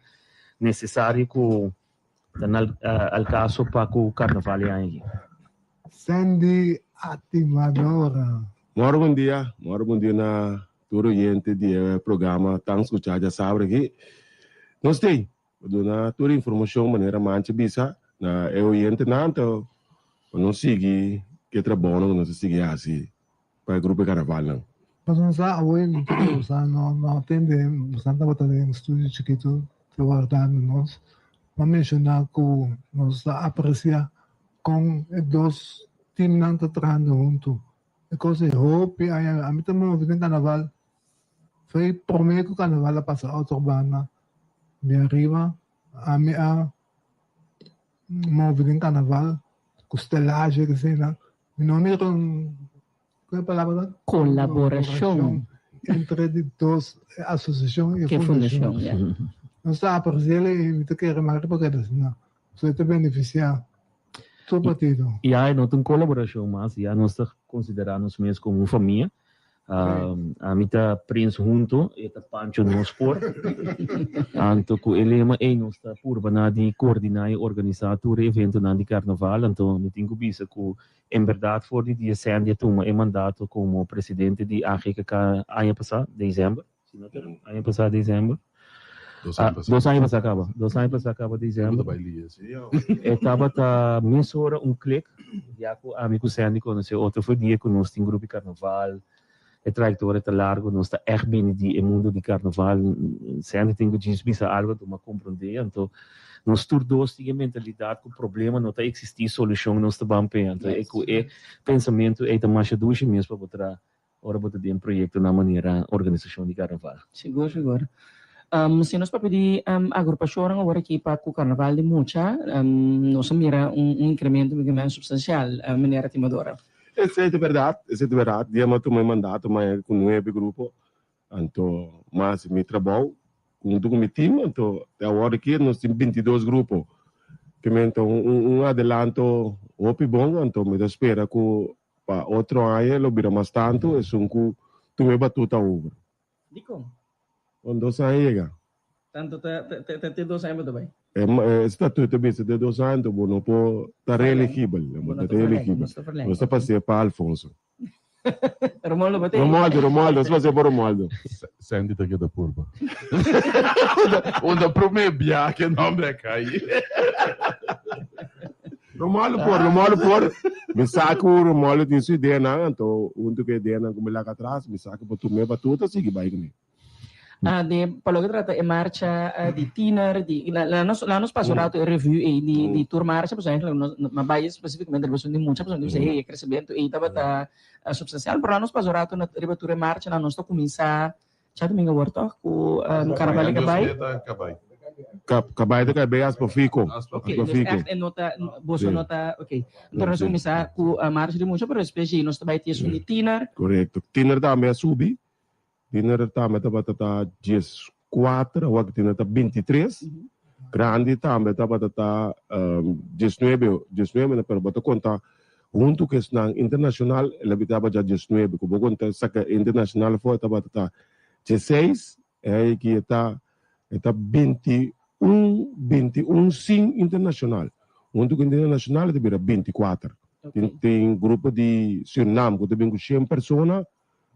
necesario cu Ta na al caso pa cu carnaval e aña aki. Sandy Atimadora. Moro bon dia, moro bon dia na tur oyente di e programa tan scucha djasabra aki. Nos tey pa duna tur informacion manera Manchi bisa na e oyentenan anto pa nos sigui ke trabounan ku nos ta sigui hasi pa e grupo e carnavalnan. Pasobra sa awe mi ta usa no no tende, bosan tabata den studio chikitu. ta wardando nos. M'a menshoná ku nos ta apresiá kon e dos timnan ta trahando huntu. E kos ei hopi aña. Ami ta move den karnaval Foi prome ku karnaval a pasa otro banda di ariba. Ami a move den karnaval ku stelahe ku eseinan. Mi no mira un, ku e palabra ta? Kolaborashon. Entre di dos asosiashon i fundashon. Nos ta apresi'el i mi ta kere mas riba keda asina. So e ta benefisiá tur partido. Ya e no ta un kolaborashon mas, ya nos ta konsiderá nos mes komo un famia. Ami ta Prins hunto, e ta Pancho nos por. Anto ku e lema ei nos ta purba na di koordiná i organisá tur e eventonan di karnaval. Anto mi tin ku bisa ku en bèrdat for di dia Sandy a tuma e mandato komo presidente di AGKK aña pasá, desèmber, si no ta eró, aña pasá desèmber. Dos aña pasá. Dos aña pasá kaba. Dos aña pasá kaba desèmber. E tabata mesora un klik, ya ku ami ku Sandy konosé otro for dia ku nos tin grupo di karnaval. E trayektoria ta largu, nos ta ègt bini di e mundu di karnaval. Sandy tin ku djis bisa algu anto m'a komprondé. Anto nos tur dos tin e mentalidat ku problema no ta eksistí, solushon nos ta ban p'e. Anto e ku e pensamentu ei ta masha dushi mes pa bo traha Ora bo ta den proyectonan manera organisacion di carnaval. Sigur, sigur. Si nos papia di agrupacionnan awor aki pa cu carnaval di mucha, nos a mira un incremento un incremento substancial, meneer Atimadora. Esey ta berdad, esey ta berdad. Dia mi a tuma e mandato mi a yega cu nuebe grupo, anto mi a haci mi trabou hunto cu mi team, anto te awor aki nos tin bintidos grupo. Kimente un adelanto hopi bon, anto mi ta spera cu Pa otro aña lo bira mas tantu esun ku tuma e batuta over. Dikon? Kon dos aña yega. Tantu ta ta te dos aña bo ta bai? E statuto ta bisa te dos aña anto bo no por ta reelegibel. Bo no ta reelegibel. Nos ta pas'é pa Alfonso. Romualdo bo ta. Romualdo, Romualdo, nos ta pas'é pa Romualdo. Sandy ta keda purba. Unda promé biaha ke nomber a kai. Romualdo por, Romualdo por. Mi sa ku Romualdo tin su ideanan, anto huntu ku e ideanan ku mi laga atras, mi sa ku por tuma e batuta sigui bai kuné. Ah, de, pa loke trata e marcha di tiener, di, la, la nos, la nos pasa un rato e review ei di, di tur marcha, pasobra eigenlijk nos, no, ma bai specificamente riba esun di mucha, pasobra mi bisa, hey, e crecimiento ei tabata substancial, pero la nos pasa un rato na, riba tur e marchanan, nos ta cuminsa Djadumingu awor tòg ku karnaval di kabai. Kabai ta kai bay Aspa Fico. Ok, dus ègt e no ta, boso no ta, ok. Anto nos a kuminsá ku marcha di mucha, pero despues djei nos ta bai tin esun di tiner. Korekto. Tiner tambe a subi. Tiner tambe tabata ta dieskuater, awor ku tiner ta bintitres. Grandi tambe tabata ta diesnuebe, diesnuebe, pero bo ta konta Huntu ku esnan internashonal el a bitaba dja diesnuebe, ku bo konta saka internashonal afó e tabata ta dieseis, e aki e ta e ta 21, 21 sin internashonal. Huntu ku internashonal e ta bira 24. Tin tin grupo di Surinam ku ta bin ku shen persona,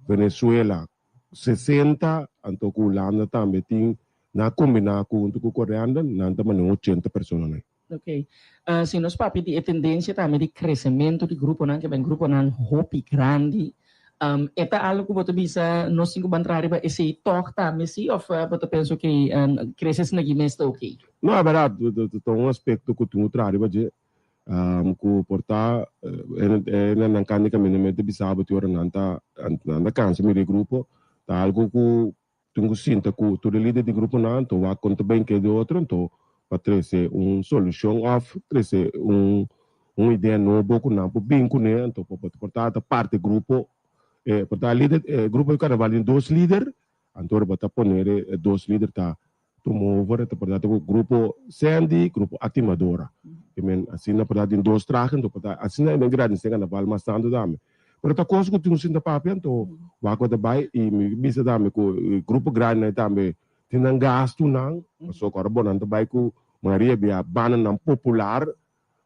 Venezuela 60, anto ku Hulanda tambe tin, nan a kombiná ku huntu ku Koriander nan ta manda un ochenta persona nan. Ok. Si nos papia di e tendencia tambe di crecemento di gruponan, ke ben gruponan hopi grandi, e ta algo ku bo ta bisa nos tin ku ban traha riba esei tog tambe si of bo ta pensa ok crece asina aki mes ta ok? No, e berdad, ta un aspecto ku tin ku traha riba dje, ku por ta e nan kan di caminda mi ta bisa bo tin ora nan ta nan ta cansa mira e grupo, ta algo ku Tin ku sinta ku tur e lider di gruponan anto wak kon ta ben ke di otro anto pa trese un solushon òf trese un un idea nobo ku nan por bin kuné anto pa por ta ta parti grupo e por ta lider e grupo di karnaval tin dos lider anto ora bo ta poner e dos lider ta tuma over ta por ta ku grupo Sandy grupo Atimadora ke men asina por ta tin dos trahe anto por ta asina e den grandi karnaval mas tantu tambe. Pero ta kos ku tin un sinta papia anto wak ku ta bai i mi bisa tambe ku e grupo grandinan tambe tin nan gastunan pasobra ku ora bo nan ta bai ku mayoria bia bandanan popular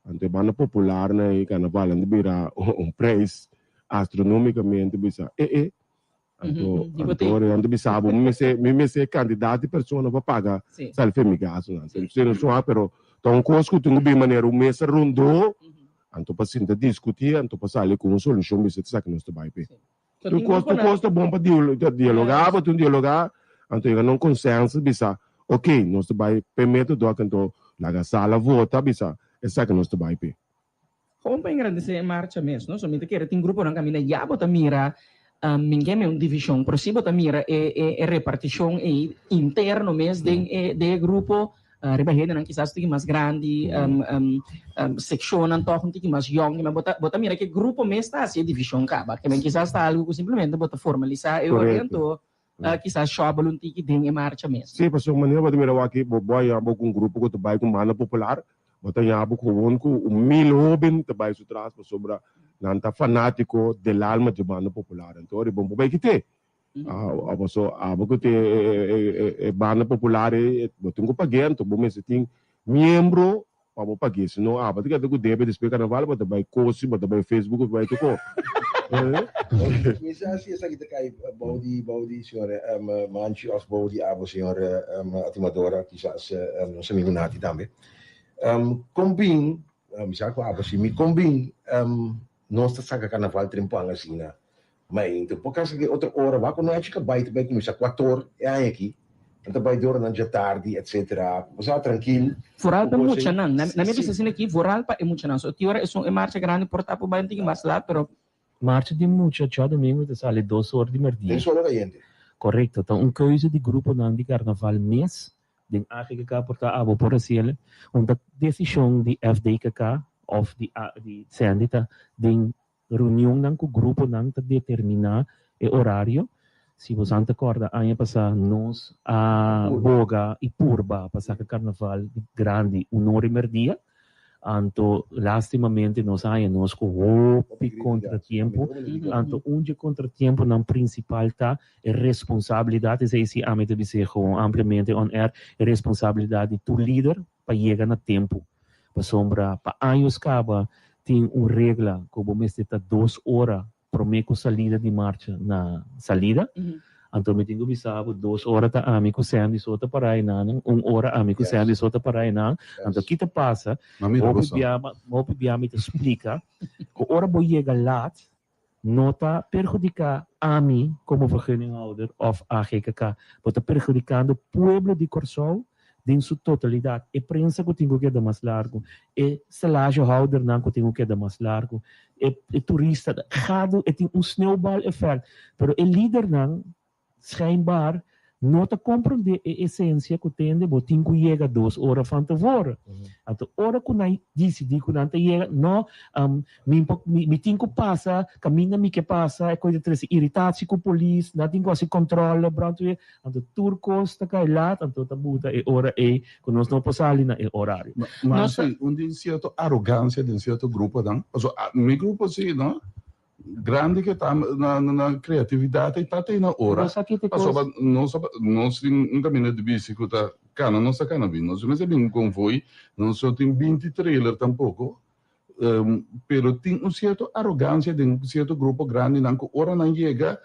anto e banda popular nan ei karnaval nan ta bira un preis astronomikamente bisa e e anto anto ora nan ta bisa bo mi mester mi mester e kantidat di persona pa paga sali fe mi gastunan pero ta un kos ku tin ku bin manera un mesa rondó. Anto pa sinta diskutí, anto pa sali ku un solushon bisa esaki nos ta bai p'e. Tur kos, tur kos ta bon pa dialogá, pa tin dialogá, anto yega na un konsensus bisa, Ok, nos ta bai p'e método aki anto laga sala vota bisa esaki nos ta bai p'e. Gewoon pa engrandesé e marcha mes, no? So mi ta kere tin gruponan kaminda ya bo ta mira, mi ke men un divishon, pero si bo ta mira e e e repartishon ei interno mes den e den e grupo, riba hendenan kisas un tiki mas grandi, sekshonnan tòg un tiki mas yòn, bo ta bo ta mira ku e grupo mes ta hasi e divishon kaba. Ke men kisas ta algu ku simplemente bo ta formalisá e ora anto kisas shòbel un tiki den e marcha mes. Sí, pasobra manera bo ta mira awor aki, bo bo a yama ku un grupo ku ta bai ku banda popular, bo ta yama gewoon ku un mil hóben ta bai su tras pasobra nan ta fanátiko del alma dje banda popular. Anto ora bo no por bai kit'é. Pasobra abo ku tin e banda popular ei, bo tin ku pag'é, anto bo mester tin miembro Pa bo pag'é, si no abo ta keda ku debe despues karnaval bo ta bai kosi, bo ta bai Facebook, bo ta bai toko. Mi sa si esaki ta kai bou di bou di señor Manchi of bou di abo señor Atimadora, kisas nos amigo Nati tambe. Kon bin, mi sa ku abo si, mi kon bin nos ta saka karnaval trempan asina Mainta por kasa di otro ora wak no hechi kabay ta bay kuminsá kuator e aña aki nan ta bay di oranan djatardi etcetera bo sa trankil Vooral pa e muchanan na mi a bisa asina aki vooral pa e muchanan so ki ora esun e marcha grandi por ta por bay un tiki mas lat pero. Marcha di mucha djadomingo ta sali dos or di merdia. Den solo kayente. Korekto ta un keuze di gruponan di karnaval mes den AGKK por ta abo por hasiel un ta desishon di FDKK of di di Sandy ta den Reunionnan ku gruponan ta determiná e orario. Si bosan ta kòrda aña pasá nos a boga i purba pa saka karnaval di grandi un ora i merdia, anto lastimamente nos a haña nos ku hopi kontratiempo. Anto un dje kontratiemponan prinsipal ta e responsabilidat, esei si ami ta bis'é gewoon ampliamente on air, e responsabilidat di tur lider pa yega na tempu. Pasobra pa años kaba tin un regla ku bo mester ta dos ora promé ku salida di marcha na salida. Anto mi tin ku bisa bo dos ora ta ami ku Sandy so ta pará einan, un ora ami ku Sandy so ta pará einan. Anto ki ta pasa? Hopi bia hopi bia mi ta splika ku ora bo yega lat no ta perhudiká ami komo vergunninghouder òf AGKK. Bo ta perhudikando pueblo di Kòrsou den su totalidat. E prensa ku tin ku keda mas largu, e stalagehoudernnan ku tin ku keda mas largu, e e turista, gadu e tin un sneeuwbal effect. Pero e lidernan Schijnbaar no ta comprende e esencia cu tende bo tin cu yega dos ora van tevoren. Anto ora cu nan dicidi cu nan ta yega, no, mi por, mi, mi tin cu pasa caminda mi ke pasa, e coy ta trece irritatie cu polis, nan tin cu haci controle, brandweer, anto tur cos ta cay laat, anto ta buta e ora ey cu nos no por sali na e horario. Ma, ma si, un tin cierto arogancia den cierto gruponan, pasobra mi grupo si, no? Grandi ke ta na na kreatividat ei ta te na ora. Pasobra nos nos tin un kaminda di bisi ku ta kana nos ta kana bin. Nos no mester bin un konvoi, nos no tin binti trailer tampoko. Pero tin un sierto arogansia den sierto grupo grandinan ku ora nan yega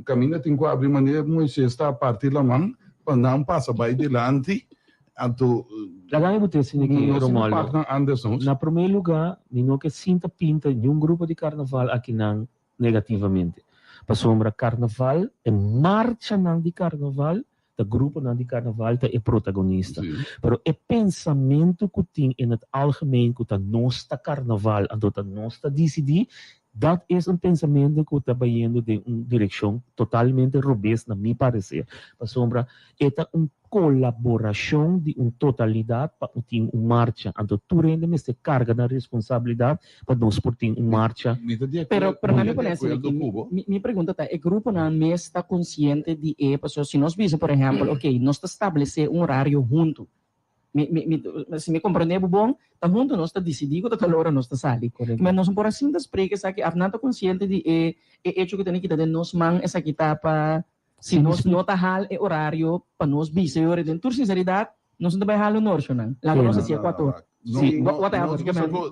kaminda tin ku abri manera Moises ta parti laman pa nan pasa bai dilanti. Anto Laga mi bo tin aki, Romualdo. Na promé lugá, mi no ke sinta pinta niun grupo di karnaval akinan negativamente. Pasobra karnaval, e marchanan di karnaval, ta gruponan di karnaval ta e protagonista. Pero e pensamentu ku tin in het algemeen ku ta nos ta karnaval, anto ta nos ta disidí, dat es un pensamentu ku ta bayendo den un direkshon totalmente robes na mi pareser. Pasobra e ta un kolaborashon di un totalidat pa tin un marcha. Anto tur hende mester karga nan responsabilidat pa nos por tin un marcha. Pero pero mi pone asina aki, mi mi pregunta ta e gruponan mes ta konsiente di e pasobra si nos bisa por ehèmpel oke nos ta stablesé un orario huntu mi mi mi si mi komprendé bo bon ta huntu nos ta disidí ku ta tal ora nos ta sali ma nos no por a sinta spreek esaki af nan ta konsiente di e e echo ku tene kita den nos man esaki ta pa Si nos no ta hal e orario pa nos bisa e ora den tur sinseridat nos no ta bai hal honor shonan. Laga nos haci e kuator. Si, whatever.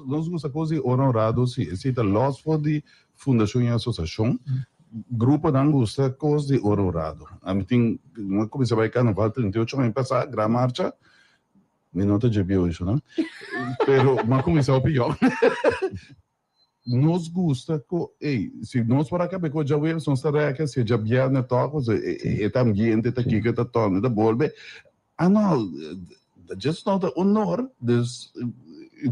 Nos gusta cos di ora honrado si. Esey ta los for di fundacion y asociacion. Gruponan gusta cos di ora honrado. Ami tin, mi a cuminsa bai carnaval 38 aña pasa, gran marcha. Mi no ta dje bieu shonan. Pero mi a cuminsa hopi yong. Nos gusta ku, ey, si nos por a kabe ku djaweps nos ta rèkè, si e djabièrnè tòg, pasobra e ta ambiente, ta kiko, ta tònde, ta bolbe. Ah no, just no ta un or, dus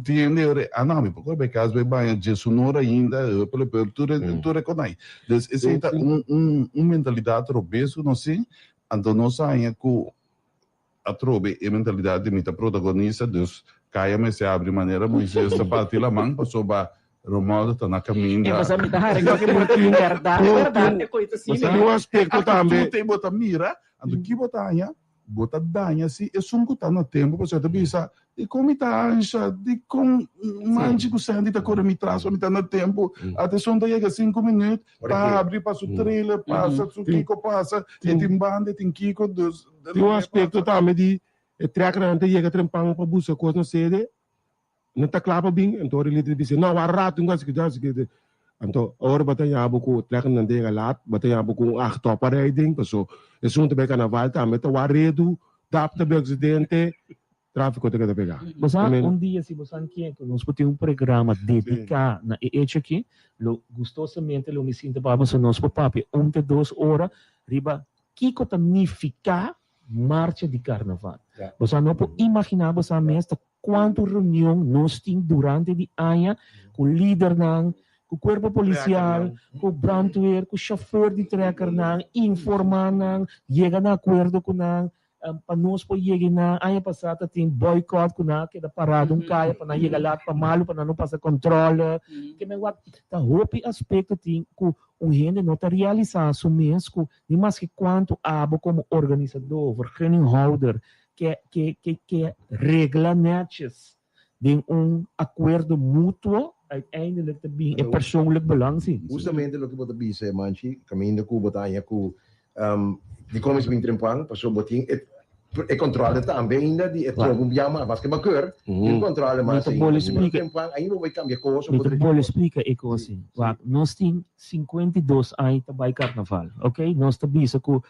tin hende ora, ah no, mi por kore bai kas bai baña djes un or ainda, hupele tur tur e konai. Dus esei ta un un un mentalidat robes ku nos tin, anto nos haña ku atrobe e mentalidat di mi ta protagonista, dus kaya mester abri manera Moises ta parti laman pasobra Romualdo ta na kaminda. E pasa mi ta hari ku bo ta bèrdat, bèrdat e koi ta asina. Tin un aspekto tambe. Tur te bo ta mira, anto ki bo ta haña? Bo ta daña si esun ku ta na tempu pasobra ta bisa, Dikon mi ta ansha? Dikon Manchi ku Sandy ta kore mi tras pa mi ta na tempu? Ata esun ta yega sinku minüt, ta habri pa su trailer pasa, su kiko pasa, e tin banda, e tin kiko, dus. Tin un aspekto tambe di e trèkernan ta yega trempan pa buska kos na sede. No ta kla pa bin, anto ora lider bisa, no, wak rato, un asiki, asiki. Anto ora bo ta haña bo ku trekken nan ta yega laat, bo ta haña bo ku un achtoppenrijding, paso esun ta bai karnaval tambe ta wak redu, dap ta bai aksidente, trafiko ta keda pegá. Bo sa, un dia si bo sa ken ku nos por tin un programa dediká na e echo aki, lo gustosamente lo mi sinta pa bo, so nos por papia un te dos ora riba kiko ta nifiká marcha di karnaval. Bo sa no por imaginá bo sa mes ta Cuanto reunion nos tin durante di aña cu lidernan, cu cuerpo policial, cu brandweer, cu chauffeur di trekkernan, informa nan, yega na acuerdo cu nan, pa nos por yega nan. Aña pasa ta tin boycott cu nan a keda parado un caya pa nan yega laat pa malo pa nan no pasa controle. Ke men wak ta hopi aspecto tin cu un hende no ta realisa su mes cu ni maske cuanto abo como organisador, vergunninghouder, ke ke ke ke regla netjes den un akuerdo mutuo uiteindelijk ta bin e persoonlijk belang si. Hustamente loke bo ta bisa e manchi kaminda ku bo ta haña ku dikon mester bin trempan pasobra bo tin e e kontrole tambe ainda di e trobo un bia mas maske bo a keur tin un kontrole mas Mi ta bole splika trempan ainda bo bai kambia kos Mi ta bole splika e kos si. Wak nos tin 52 aña ta bai karnaval, ok? Nos ta bisa ku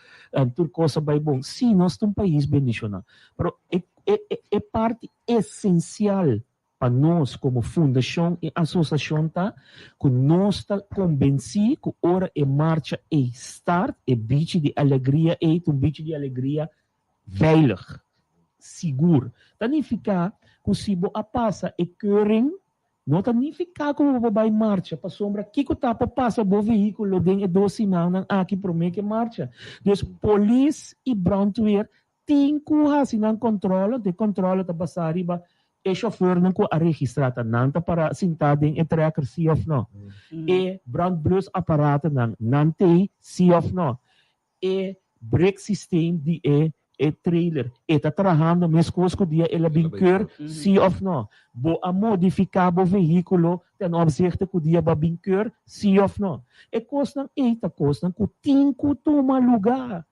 tur kos a bai bon. Sí, nos ta un pais bendishoná, pero e e e parti esensial pa nos komo fundashon i asosashon ta ku nos ta kombensí ku ora e marcha ei start, e bichi di alegria ei ta un bichi di alegria veilig, sigur. Ta nifiká ku si bo a pasa e keuring No ta nifiká ku bo por bai marcha, pasobra kiko ta por pasa bo vehíkulo den e dos simannan aki promé ku e marcha? Dus polis i brandweer tin ku hasi nan kòntròl, anto e kòntròl ta basá riba e shofèrnan ku a registrá, ta nan ta pará sintá den e trèker sí òf nò? E brandblusaparatonan nan t'ei sí òf nò? E brake systeem di e e trailer e ta trahando mescos cu dia el a bin keur, si of no? Bo a modifica bo vehiculo ten opzichte cu dia bo a bin keur, si of no? E cosnan ey ta cosnan cu tin cu tuma luga.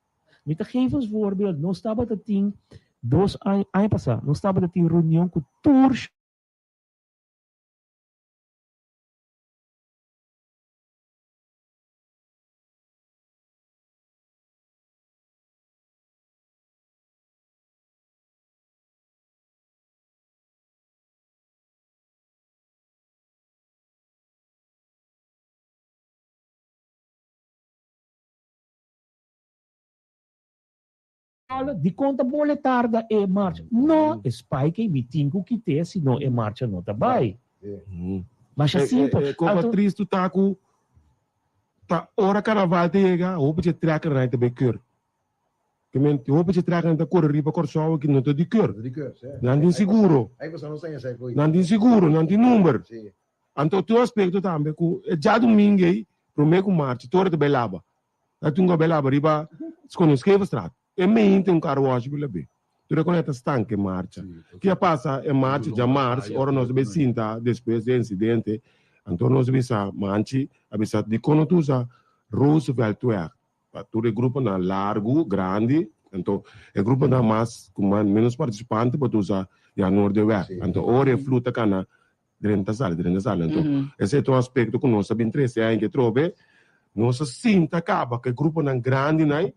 Mi ta geef ons voorbeeld, nos tabata tin dos aña, aña pasa, nos tabata tin reunion cu tur. Dikon ta bole tarda e marcha? No, e spike ei mi tin ku kit'é sino e marcha no ta bai. Masha simpel. E kopa tristu ta ku ta ora karnaval ta yega hopi dje trekkernan ta bai keur. Ke men hopi dje trekkernan ta kore riba Kòrsou aki no ta di keur. Nan tin seguro. Nan tin seguro, nan tin number. Anto tur aspekto tambe ku e djadumingu ei promé ku marcha tur ora ta bai laba. Ta tin ku a bai laba riba Schoonenskeverstraat. E meinte un car wash bi labe. Tur e koneta stank e marcha. Ki a pasa e marcha djamars ora nos a bai sinta despues di e incidente, anto nos a bisa Manchi a bisa dikon no ta usa Rooseveltweg pa tur e gruponan largu, grandi, anto e gruponan mas ku menos partisipante bo ta usa Jan Noorderweg. Anto ora e flu ta kana Drenta sali, drenta sali. Anto, esei ta un aspekto ku nos a bin trese aña ke trobe. Nos a sinta kaba ku e gruponan grandinan,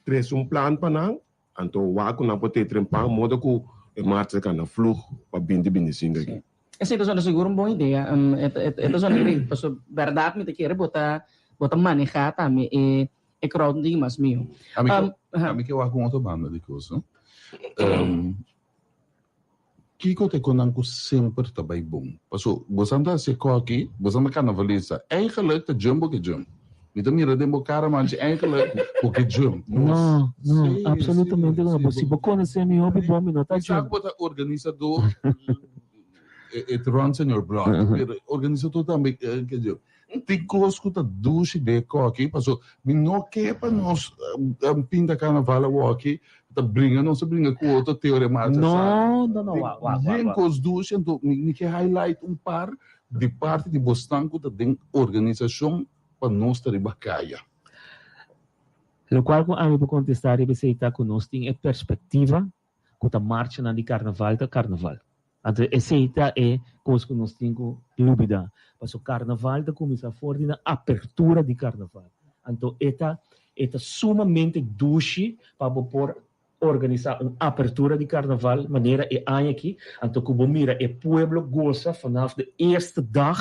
trese un plan pa nan, anto wak ku nan por tei trempan moda ku e marcha ta kana vlug pa binti 25 aki. Esei ta zona sigur un bon idea. E ta zona great, pasobra bèrdat mi ta kere bo ta bo ta manehá tambe e e crowd un tiki mas mihó. Ami ke wak un otro banda di kos, no? Um, kiko ta e konan ku semper ta bai bon? Paso bosan ta hasi e koki, bosan ta karnavalista. Eigenlijk ta jump bo ke jump. Mi ta mira den bo kara manchi eigenlijk bo ke jump. No, no, sí, absolutamente sí, no. Sí, si bo konosé mi hopi bon, mi no ta jump. Mi sa ku bo ta organisador, it runs in your blood. Pero organisador tambe ke jump. Tin kos ku ta dushi den e koki, paso mi no ke pa nos pinta karnaval awoki ta bringa nos ta bringa ku otro te ora e marcha sali. No, no, no, wak, wak, wak. Yen kos dushi, anto mi ke highlight un par di parti di bosnan ku ta den organisashon pa nos ta riba kaya. Lokual ku ami por kontestá riba esei ta ku nos tin e perspektiva ku ta marchanan di karnaval ta karnaval. Anto esei ta e kos ku nos tin ku lubidá. Pasobra karnaval ta kuminsá for di na apertura di karnaval. Anto e ta e ta sumamente dushi pa bo por organisá un apertura di karnaval manera e aña aki. Anto ku bo mira e pueblo gosa vanaf de eerste dag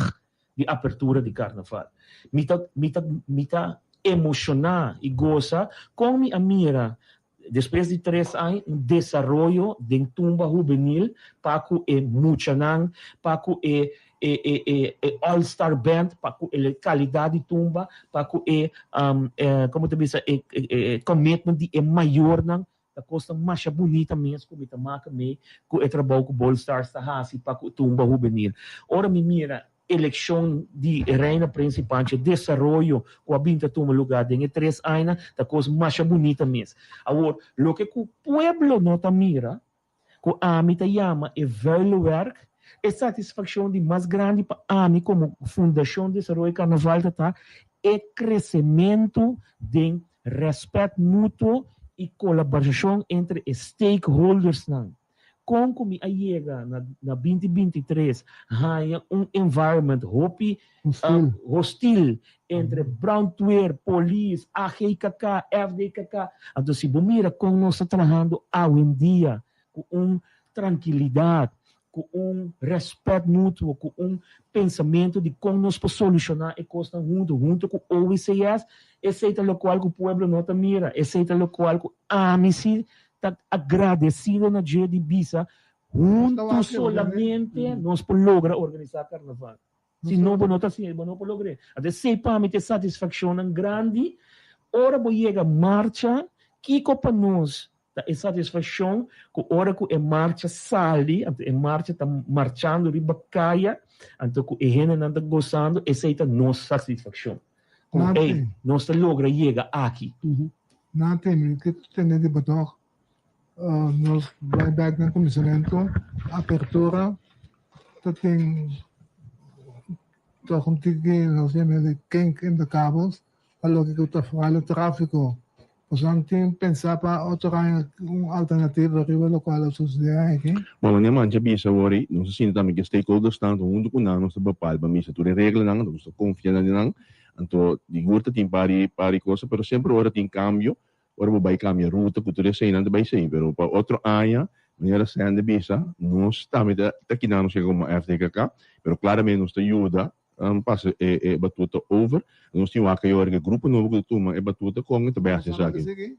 di apertura di karnaval. Mi ta mi ta mi ta emoshoná i gosa kon mi a mira Despues di tres aña un desaroyo den tumba hubenil pa ku e muchanan, pa ku e e e e e all star band, pa ku e kalidat di tumba, pa ku e komo ta bisa e e commitment di e mayornan ta kosnan masha bunita mes ku mi ta maka mee ku e trabou ku Bold Stars ta hasi pa ku tumba hubenil. Ora mi mira Elekshon di Reina Prins i Pancho desaroyo ku a bin ta tuma lugá den e tres añanan ta kos masha bunita mes. Awor, loke ku pueblo no ta mira, ku ami ta yama e vuile werk, e satisfakshon di mas grandi pa ami komo Fundashon Desaroyo Karnaval ta ta e kresementu den rèspèt mutuo i kolaborashon entre e stakeholdersnan. Kon ku mi a yega na na binti 23 haña un environment hopi hostil entre brandweer, polis, AGKK, FDKK. Anto si bo mira kon nos ta trahando awendia ku un trankilidat, ku un rèspèt mutuo, ku un pensamentu di kon nos por solushoná e kosnan huntu, huntu ku OWCS, esei ta lokual ku pueblo no ta mira, esei ta lokual ku ami si ta agradecido na dje di bisa hunto solamente nos por logra organisa carnaval. Si no bo no ta haciendo bo no por logr'e. Anto esey pa mi ta e satisfaccionnan grandi ora bo yega marcha kico pa nos ta e satisfaccion cu ora cu e marcha sali anto e marcha ta marchando riba caya anto cu e hendenan ta gozando esey ta nos satisfaccion cu ey nos ta logra yega aki. Nan tene ke tende di bedog. Nos bai bek na kuminsamentu, apertura ta tin tòg un tiki nos yama di kink in de kabels pa loke ku ta foral e tráfiko. Pasobra nan tin pensa pa otro aña un alternativa riba lokual a susedé aki. Bon, manera mancha bisa awor ei, nos a sinti tambe ku e stakeholders nan ta huntu ku nan, nos ta bepal pa misa tur e reglanan, nos ta konfia na nan. Anto digur ta tin par di par di cosa, pero semper ora tin cambio, ora bo bay cambia ruta cu tur esey nan ta bay sey, pero pa otro aña, manera Sandy bisa, nos tambe ta ta kina nos como FDKK, pero claramente nos ta yuda pasa e e batuta over, nos tin wak ayora cu e grupo nobo cu ta tuma e batuta con e ta bay haci esaki.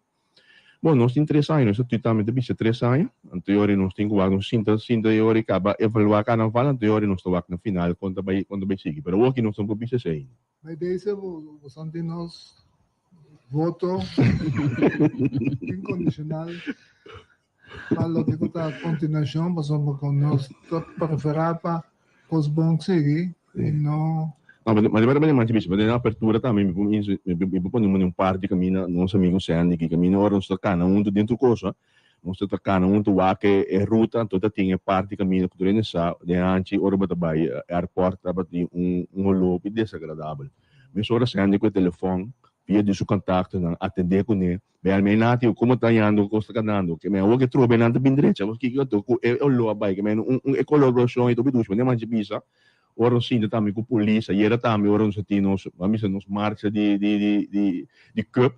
Bon, nos tin tres aña, nos ta tambe ta bisa tres aña, anto yori nos tin ku wak, nos sinta sinta yori kaba evaluá karnaval, anto yori nos ta wak na final kon ta bai kon ta bai sigui, pero awoki nos no por bisa esei ainda. Bij deze bo san tin nos voto incondicional pa loke ku ta continuacion pasobra ku nos ta prefera pa kos bon sigui i no. No, ma di berdad manchi bisa, den apertura tambe mi por mi por pone un par di camina nos amigo Sandy ki camina ora nos ta cana hunto den tur cosa, nos ta cana hunto wak e ruta anto ta tin e parti camina cu tur hende sa den hanchi ora bo ta bay airport tabatin un un olor hopi desagradabel. Mesora Sandy cu e telefon via di su contactonan atende cune. Bel mi nati como ta yando cos ta canando ke men awor ke trobe nan ta bin drecha paske kiko anto ku e olor a bai ke men un un e colaboracion ei ta hopi dushi manera manchi bisa ora nos sinta tambe ku polis ayera tambe ora nos a tin nos ban bisa nos marcha di di di di di cup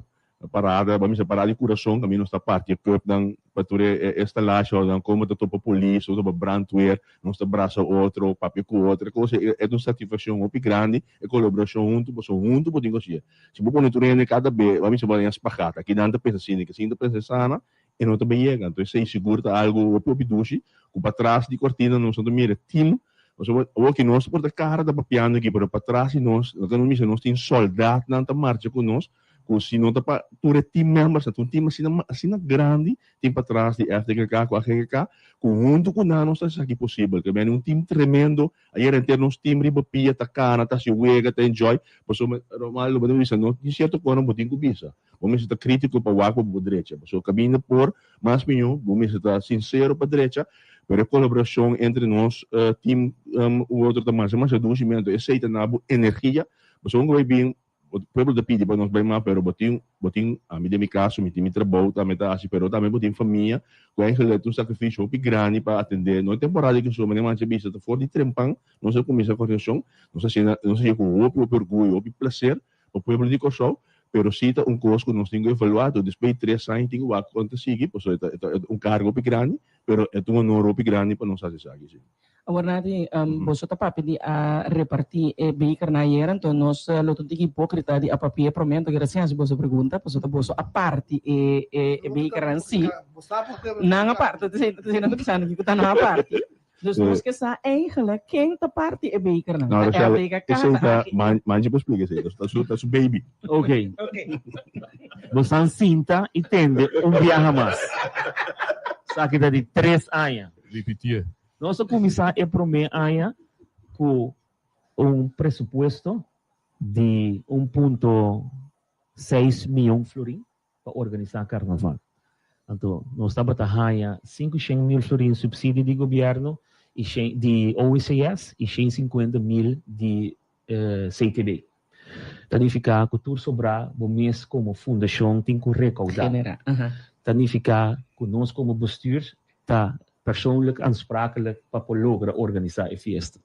parada ban bisa parada di curason kaminda nos ta parti e cup nan pa tur e e stalashi como ta topa polis o topa brandweer nos ta brasa otro papia ku otro e cosa e ta un satisfaccion hopi grandi e colaboracion hunto pasobra hunto bo tin ku haci'e. Si bo pone tur hende kada be, bo a bisa bo a haña spagat. Aki nan ta pensa asina, ki sin ta pensa esana. e no ta bay yega. Anto esey sigur ta algo hopi hopi dushi cu patras di cortina nos no ta mira team pasobra awoki nos por ta cara ta papiando aki pero patras di nos no ta nos misa nos tin soldaatnan ta marcha cu nos cu si no ta pa tur e team members ta un team asina asina grandi tin patras di FDKK cu AGKK cu hunto cu nan nos ta haci esaki posibel. Ke beni un team tremendo Ayer henter nos team riba pia ta cana, ta haci wega, ta enjoy, pasobra Romaldo bo ta bisa no tin cierto cosnan bo tin cu bisa. Bo mester ta critico pa wak pa bo drecha, pasobra caminda por mas miyo bo mester ta sincero pa drecha, pero e colaboracion entre nos team u otro ta masha masha dushi mi anto esey ta na bo energia, pasobra un cu bay bin Bo pueblo ta pidi pa nos bai mas pero bo tin bo tin ami den mi kaso mi tin mi trabou tambe ta hasi pero tambe bo tin famia ku eigenlijk ta un sakrifisio hopi grandi pa atende no e temporada di Kòrsou manera mancha bisa ta for di trempan nos a kuminsá kòrsou nos a hasiendo nos a hasié ku hopi hopi orguyo hopi plaser pa pueblo di Kòrsou pero si ta un kos ku nos tin ku evaluá despues di tres aña tin ku wak kon ta sigui pasobra e ta e ta un kargo hopi grandi pero e ta un honor hopi grandi pa nos hasi esaki si. Awor Nati, boso ta papia di a reparti e bekernan ayer, anto nos lo ta un tiki hipokrita di a papia e prome, anto keda sin hasi boso pregunta, pasobra ta boso a parti e e bekernan si. Nan a parti, ta esei nan ta bisando aki ku ta nan a parti. Dus nos ke sa eigenlijk ken ta parti e bekernan. No, Ta Rochelle, FDKK, esei ta ta AGE. Manchi por splika esei, ta su ta su baby. Ok. Bo san sinta i tende un biaha mas. Esaki ta di tres aña. Ripitié. Nos a kuminsá e promé aña ku un presupuesto di un punto seis mion florin pa organisá karnaval. Anto nos tabata haña sinku shen mil florin supsidio di gobièrnu i shen di OECS i shen sinkuenta mil di CTB. Ta nifiká ku tur sobrá bo mes komo fundashon tin ku rekoudá. Ta nifiká ku nos komo bestuur ta persoonlijk aansprakelijk pa por logra organisá e fiesta.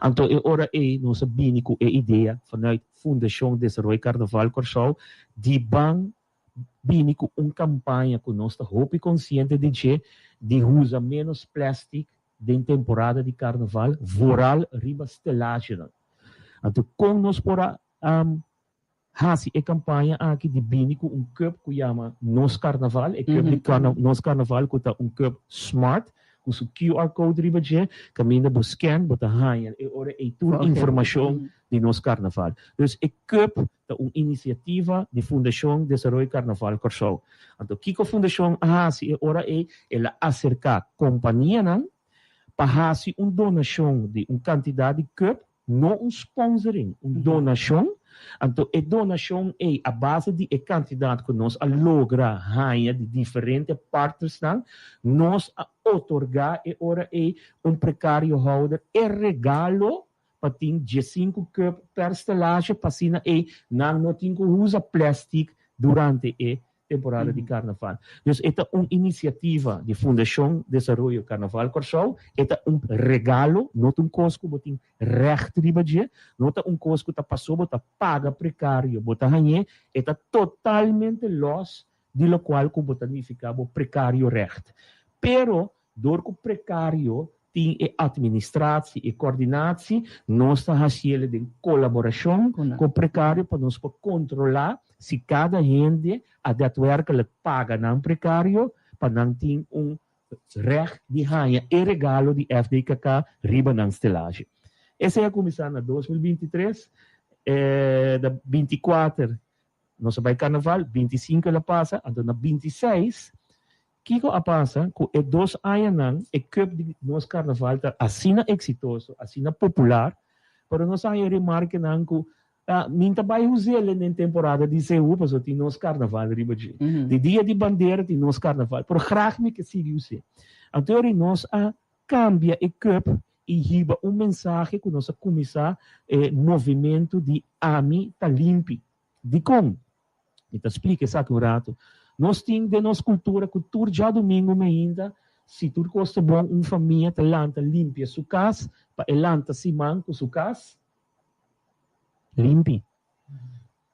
Anto e ora ei nos a bini ku e idea vanuit Fundashon Desaroyo Karnaval Kòrsou di ban bini ku un kampaña ku nos ta hopi konsiente di dje di usa ménos plèstik den temporada di karnaval, vooral riba stelagenan. Anto kon nos por a hasi e kampaña aki di bini ku un cup ku yama Nos Karnaval, e cup di Nos Karnaval ku ta un cup smart ku su QR code riba dje, kaminda bo scan bo ta haña e ora ei tur informashon di Nos Karnaval. Dus e cup ta un inisiativa di Fundashon Desaroyo Karnaval Kòrsou. Anto kiko fundashon a hasi e ora ei? El a aserká kompanianan pa hasi un donashon di un kantidat di cup No un sponsoring, un donashon. Anto e donashon ei a base di e kantidat ku nos a logra haña di diferente partnersnan, nos a otorgá e ora ei un prekariohouder e regalo pa tin diesinku cup per stelage pa asina ei nan no tin ku usa plèstik durante e temporada di Karnaval. Dus e ta un inisiativa di Fundashon Desaroyo Karnaval Kòrsou, e ta un regalo, no ta un kos ku bo tin règt riba dje, no ta un kos ku ta pasó bo ta paga prekario bo ta hañ'é, e ta totalmente lòs di lokual ku bo ta nifiká bo prekario règt. Pero dor ku prekario tin e administratie, e coördinatie, nos ta haciele den colaboracion cu precario pa nos por controla si cada hende a daadwerkelijk paga nan precario pa nan tin un recht di haña e regalo di FDKK riba nan stelage. Esey a cuminsa na 2023, da 24 nos a bay carnaval, 25 el a pasa, anto na 26 Kiko a pasa ku e dos añanan e cup di nos carnaval ta asina exitoso, asina popular, pero nos a haña remarkenan ku min ta bai huzele den temporada di CU pasobra tin nos carnaval riba dje. Di dia di bandera tin nos carnaval, pero graag mi ke sigui huz'é. Anto ori nos a kambia e cup i hiba un mensahe ku nos a kuminsá e movimentu di Ami ta limpi. Dikon? Mi ta splika esaki un ratu. Nos tin den nos kultura ku tur djadumingu mainta, si tur kos ta bon, un famia ta lanta limpia su kas pa e lanta siman ku su kas limpi.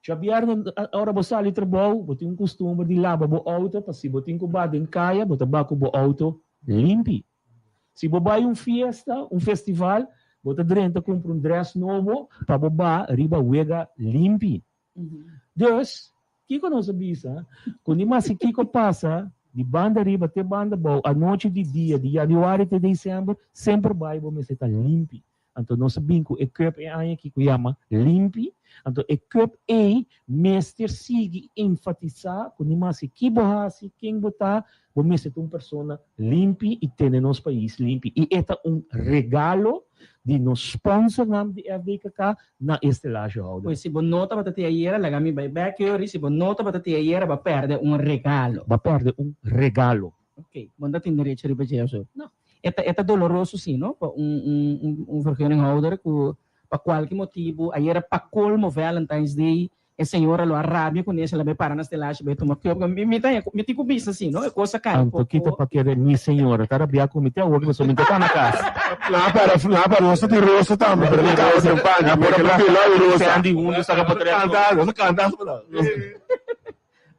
Djabièrnè ora bo sali trabou, bo tin un kustumber di laba bo outo pa si bo tin ku ba den kaya, bo ta ba ku bo outo limpi. Si bo bai un fiesta, un festival, bo ta drenta kumpra un drès nobo pa bo ba riba wega limpi. Dus, kiko nos a bisa? Ku ni masi kiko pasa, Di banda riba te banda bou, anochi di dia, di januari te december, semper bai bo mester ta limpi. Anto nos a bin ku e cup e aña aki ku yama Limpi. Anto e cup ei mester sigui enfatisá ku ni maske ki bo hasi, ken bo ta, bo mester ta un persona limpi i tene nos pais limpi. I e ta un regalo di nos sponsornan di FDKK na e stelagehouder. Pues si bo no tabata te ayera, laga mi bai bek yori, si bo no tabata te ayera, bo a pèrdè un regalo. Bo a pèrdè un regalo. Ok, bo no ta tin derecho riba dje aso. No. E ta, e ta doloroso si, no? Pa un, un, un, un vergunninghouder ku pa kualke motibu, ayera pa kolmo Valentine's Day, e señora lo a rabia kuné, se la bai para na stelashi bai tuma cup. Mi, mi ta, mi tin ku bisa si, no? E kos a kai Anto poko. kita pa kere mi señora ta rabia ku mi te awor pasobra mi ta ta na kas. Na para, na para rosa tin rosa tambe, pero mi kaba den paña, Na porque por la pila di rosa. Sandy hundu saka potret. Kanta, nos a kanta,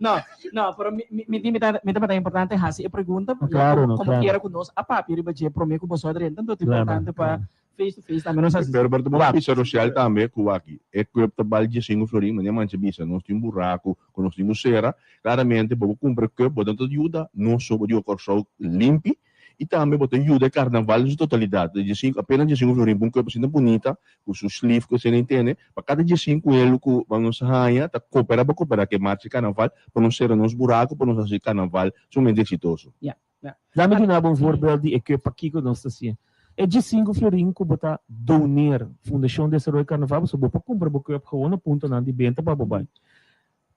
No, no, pero mi, mi, mi, mi ta, mi tabata importante hasi e pregunta, No, claro, no, como claro. quiera ku nos a papia riba dje promé ku boso a drenta, entonces Claro, importante pa claro. face to face tambe nos hasi. Pero pero ta bisa Rochelle tambe ku aki e cup ta bal diesinco florin, manera mancha bisa nos tin buraku ku nos tin ku sera, claramente bo por kumpra e cup bo ta yuda nos so bo digo Kòrsou limpi I tambe bo ta yuda e karnaval den su totalidat. Di diesinku, apenas diesinku florin pa un cuerpo asina bunita, ku su sleeve ku esei tene, pa kada diesinku helu ku nos haña ta koperá pa koperá ku e marcha di karnaval pa nos sera nos buraku pa nos hasi karnaval sumamente eksitoso. Ya, ya. Dame duna bo un voorbeeld di e cup pakiko nos ta hacié. E diesinku florin ku bo ta doneer Fundashon Desaroyo Karnaval pasobra bo por kumpra bo cup gewoon na puntonan di benta pa bo bai.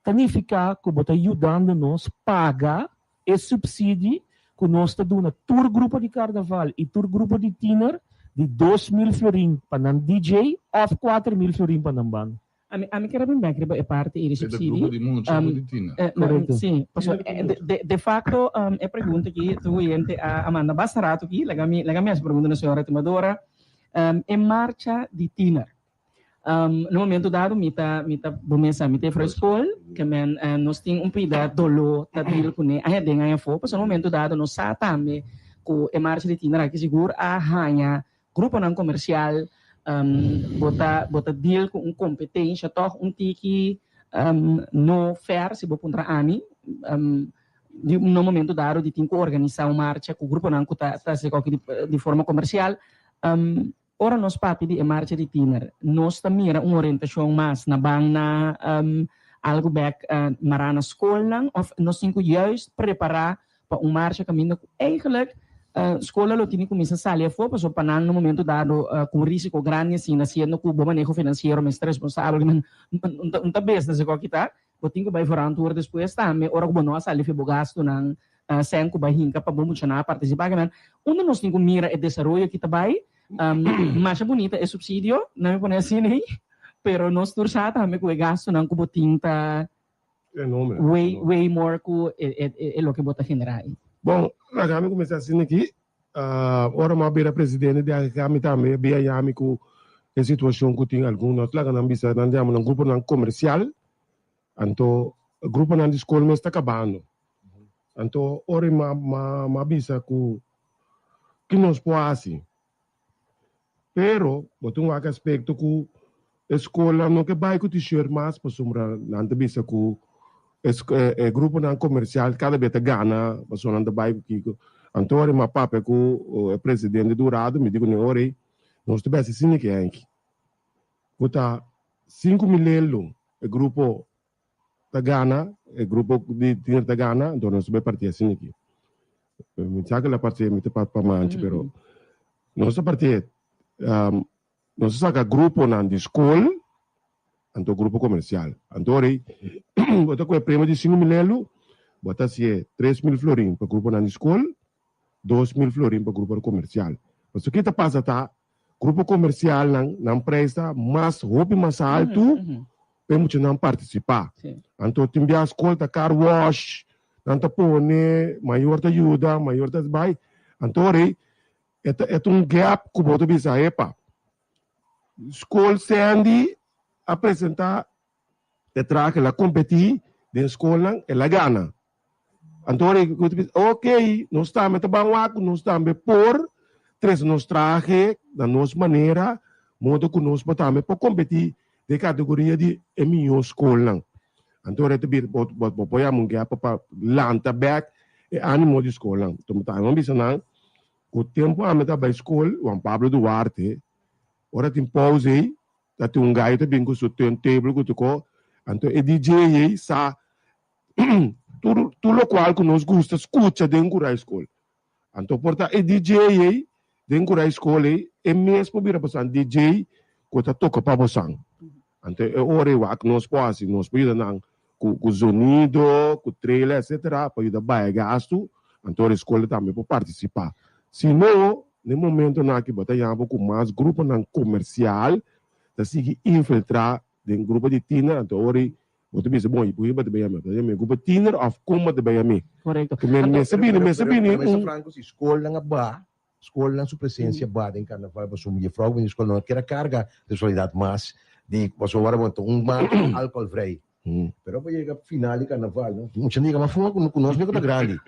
Ta nifiká ku bo ta yudando nos paga e supsidi ku nos ta duna tur grupo di karnaval i tur grupo di tiner di 2000 florin pa nan DJ òf 4000 florin pa nan banda. Ami ami kier a bin bek riba e parti ei di E ta supsidi. grupo di mucha òf di tiner? Korekto. Sí, pasobra de de fakto e pregunta aki tur oyente a manda basta rato aki, laga mi laga mi hasi pregunta na señora Timadora. E marcha di tiner. Na momento dado mi ta mi ta bo mesa mi ta e skol ke men nos tin un pida doló ta deal kuné aña aden aña afó pasobra na momento dado nos sa tambe ku e marcha di tiner aki sigur a haña gruponan komersial bo ta bo ta deal ku un kompetensha tòg un tiki no fair si bo puntra ami di na momento dado di tin ku organisá un marcha ku gruponan ku ta ta hasi koki di forma komersial. Ora nos papia di e marcha di tiner, nos ta mira un orientashon mas na ban na algu bek mará na skolnan òf nos tin ku juist prepará pa un marcha kaminda ku eigenlijk skola lo tin di kuminsá sali afó pasobra pa nan na momento dado ku un risiko grandi asina siendo ku bo maneho finansiero mester responsabel un ta bes na esaki ta bo tin ku bai verantwoord despues tambe ora ku bo no a sali fi bo gastunan Sèn ku bai hinka pa bo muchanan a partisipá kinan. Unda nos tin ku mira e desaroyo ki ta bai? Masha bunita e supsidio, nan mi pone asina ei, pero nos tur sa tambe ku e gastunan ku bo tin ta way, way more ku e loke bo ta generá ei. Bon, laga mi kuminsá asina aki. Ora mi a bira presidente di AGK mi tambe a bia yami ku e situashon ku tin algun, nos laga nan bisa, nan yama nan gruponan komersial. Anto gruponan di skol mes ta kabando. Anto ora mi a bisa ku ki nos por hasi. Pero bo tin wak aspekto ku e skolnan no ke bai ku t-shirt mas pasobra nan ta bisa ku e gruponan komersial kada bes ta gana pasobra nan ta bai ku kiko. Anto ora mi a papia ku e presidente di hurado mi di ku nan ora ei nos ta besi asina ki Henky ku ta 5000 elo e grupo ta gana, e grupo di tiner ta gana, anto nos ta bai parti asina aki. Mi sa ku la parti mi ta pa manchi, pero nos ta parti, nos ta saka gruponan di skol, anto grupo komersial. Anto ora ei bo ta kohe premio di 5000 elo, bo ta hasié 3000 florin pa gruponan di skol, 2000 florin pa grupo komersial. Pasobra ki ta pasa ta, Grupo komersialnan nan preis ta mas hopi mas altu pa e muchanan partisipá. Anto tin bia skol ta car wash, nan ta pone, mayor ta yuda, mayor ta bai. Anto ora ei e ta e ta un gap ku bo ta bisa epa skol Sandy a presentá e trahe el a kompetí den skolnan el a gana. Anto ora ku ta bisa, ok, nos tambe ta ban wak, nos tambe por trese nos trahe na nos manera, modo ku nos por tambe por kompetí den kategoria di e mihó skolnan. Anto ora e ta bira, bo bo por yama un gèp pa lanta bèk. e animo di skolnan. Anto mi ta a bisa nan ku tempu ami ta bai skol Juan Pablo Duarte, ora tin pauze ei, ta tin un gai ta bin ku su turntable ku tuko, anto e DJ ei sa tur tur lokual ku nos gusta skucha den kurai skol. Anto por ta e DJ ei den kurai skol ei, e mes por bira bosan DJ ku ta toka pa bosan. Anto e ora ei wak nos por hasi, nos por yuda nan ku ku zonido, ku trailer etcetera pa yuda baha e gastu, anto ora e skol tambe por partisipá. Si no, na e momentonan aki bo ta yama bo ku mas gruponan komersial ta sigui infiltrá den grupo di tiner, anto ora ei bo ta bisa, bon, i por bo ta bai yama? Bo ta yama e grupo tiner òf kon bo ta bai yam'é? Korekto. Ke men mester bini, mester bini Pero, un. Franco, si skolnan a baha, skolnan su presencia ba den carnaval pasobra juffrouw ku skol no kier a carga responsabilidad mas di pasobra ora bo ta un marcha alcoholvrij pero bo yega final di carnaval no mucha nega mas fuma ku nos mi ku ta grandi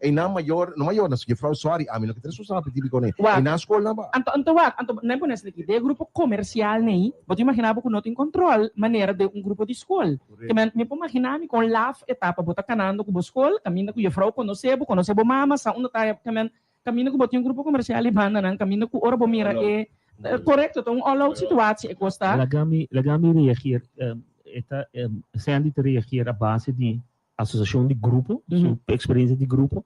einan mayor no mayor nan juffrouw sorry ami no ke ta responsabel pa tipi kone einan skolnan ba. Anto anto wak anto nan pone esaki den e grupo comercial nei bo ta imagina bo ku no tin control manera den un grupo di skol. Ke men, mi por maginá mi kon laf e ta pa bo ta kanando ku bo skol, kaminda ku jefrou konosé bo, konosé bo mama, sa unda ta, ke men, kaminda ku bo tin un grupo komersial di bandanan, kaminda ku ora bo mira e, korekto, ta un all out situatie e kos ta. Laga mi, laga mi reageer, e ta, Sandy ta reageer a base di asosiashon di grupo, su eksperensia di grupo,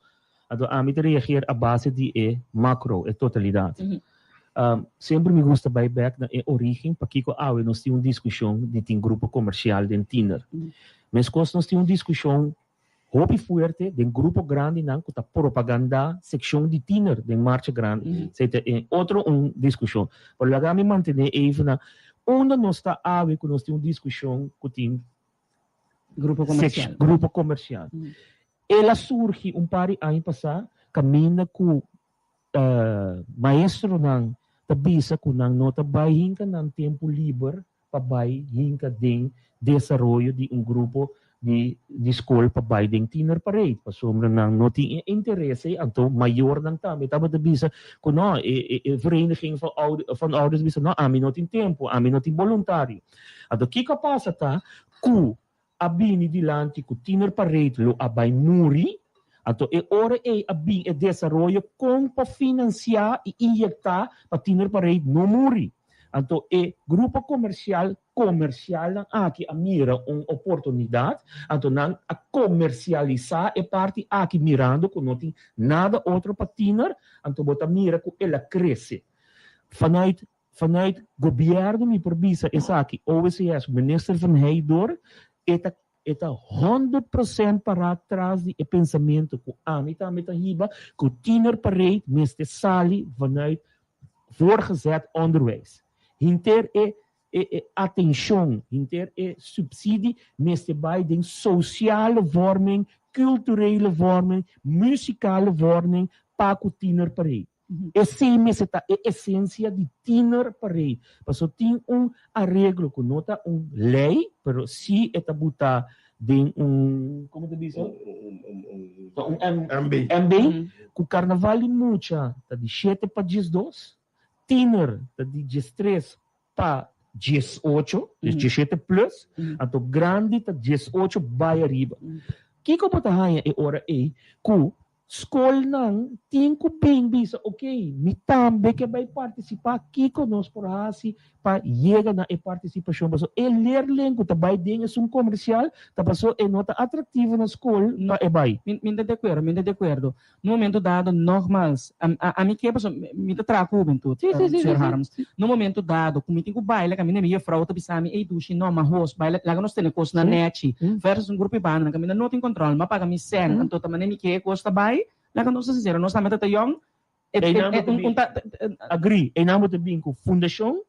anto ami ta reageer a base di e makro, e totalidat. Semper mi gusta bai bek na e origen pakiko awe nos tin un diskushon di tin grupo komersial den tiner. Meskos nos tin un diskushon hopi fuerte den grupo grandinan ku ta propagandá sekshon di tiner den marcha grandi. Esei ta e otro un diskushon. Pero laga mi mantené even na unda nos ta awe ku nos tin un diskushon ku tin Grupo komersial. Grupo komersial. El a surgi un par di aña pasá kaminda ku Maestronan ta bisa ku nan no ta bai hinka nan tempu liber pa bai hinka den desaroyo di un grupo di di skol pa bai den tienerparade, pasobra nan no tin e interes ei. Anto mayornan tambe tabata bisa ku no, e e vereniging van oude van ouders bisa no, ami no tin tempu, ami no tin boluntario. Anto kiko a pasa ta ku a bini dilanti ku tienerparade lo a bai muri, anto e ora ei a bin e desaroyo kon pa finansiá i inyektá pa tienerparade no muri. Anto e grupo komersial komersialnan aki a mira un oportunidat, anto nan a komersialisá e parti aki mirando ku no tin nada otro pa tiener, anto bo ta mira ku el a krese. Vanuit Vanuit gobierno mi por bisa esaki, OWCS, Minister van Heydoorn, e ta e ta 100% pará tras di e pensamentu ku ami tambe ta hiba ku tienerparade mester sali vanuit voorgezet onderwijs. Hinter e e e atenshon, hinter e subsidie mester bai den sociale vorming, culturele vorming, muzikale vorming pa ku tienerparade. Esei mester ta e esensia di tiener parade. Paso tin un areglo ku no ta un lei, pero si e ta buta den un, komo ta bisa? Un MB. MB, ku karnaval di mucha ta di shete pa diesdos, tiener ta di diestres pa 18, dus 17 plus, anto grandi ta 18 bai ariba. Kiko bo ta haña e ora ei ku Skolnan tin ku bin bisa, ok, mi tambe ke bai partisipá, kiko nos por hasi pa yega na e partisipashon? Pasobra e leerling ku ta bai den esun komersial ta pasobra e no ta atraktivo na skol pa e bai. Mi mi ta di akuerdo, mi ta di akuerdo. Na un momento dado, nogmals, ami ke pasobra mi ta traha ku hubentut, señor Harms. Na un momento dado ku mi tin ku baila, kaminda mi jefrou ta bisa mi, ey Dushi, no, mahos, baila, laga nos tene kos na nechi. Versus un grupo di bandanan kaminda no tin control, m'a paga mi cen, anto ta manera mi ke e cos ta bay, laga nos ta sincero, nos tambe ta ta yong, e Einan bo ta un bin, ta agree, einan bo ta bin ku fundashon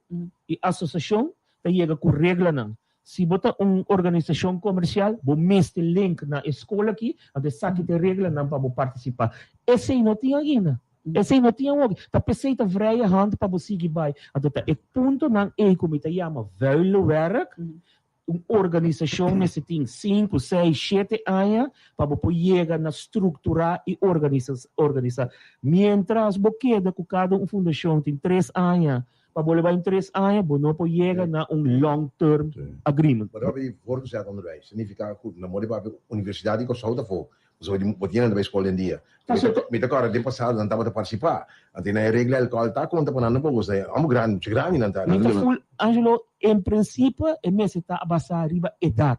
i asosiashon ta yega ku reglanan. Si bo ta un organisashon komersial, bo mester link na e skol aki, anto esaki ta e reglanan pa bo partisipá. Esei no tin ainda. Esei no tin awor. Ta p'esei ta vrije hand pa bo sigui bai. Anto ta e puntonan ei ku mi ta yama vuile werk, Un organisashon mester tin sinku, seis, shete aña pa bo por yega na strukturá i organisá. Miéntras bo keda ku kada un fundashon tin tres aña. Pa bolbe bai un tres aña, bo no por yega na un long term agreement. Bo ta papia di voortgezet onderwijs, significa cu na modo di papia Universidad di Kòrsou ta afó, pasobra bo tin nan ta bai skol den dia. Mi ta kòrda den pasado nan tabata partisipá, anto nan e regla alkohòl ta konta pa nan tampoco, pasobra amo grandi, mucha grandi nan ta. Mi ta ful, Angelo, en principe e mester ta basá riba edat.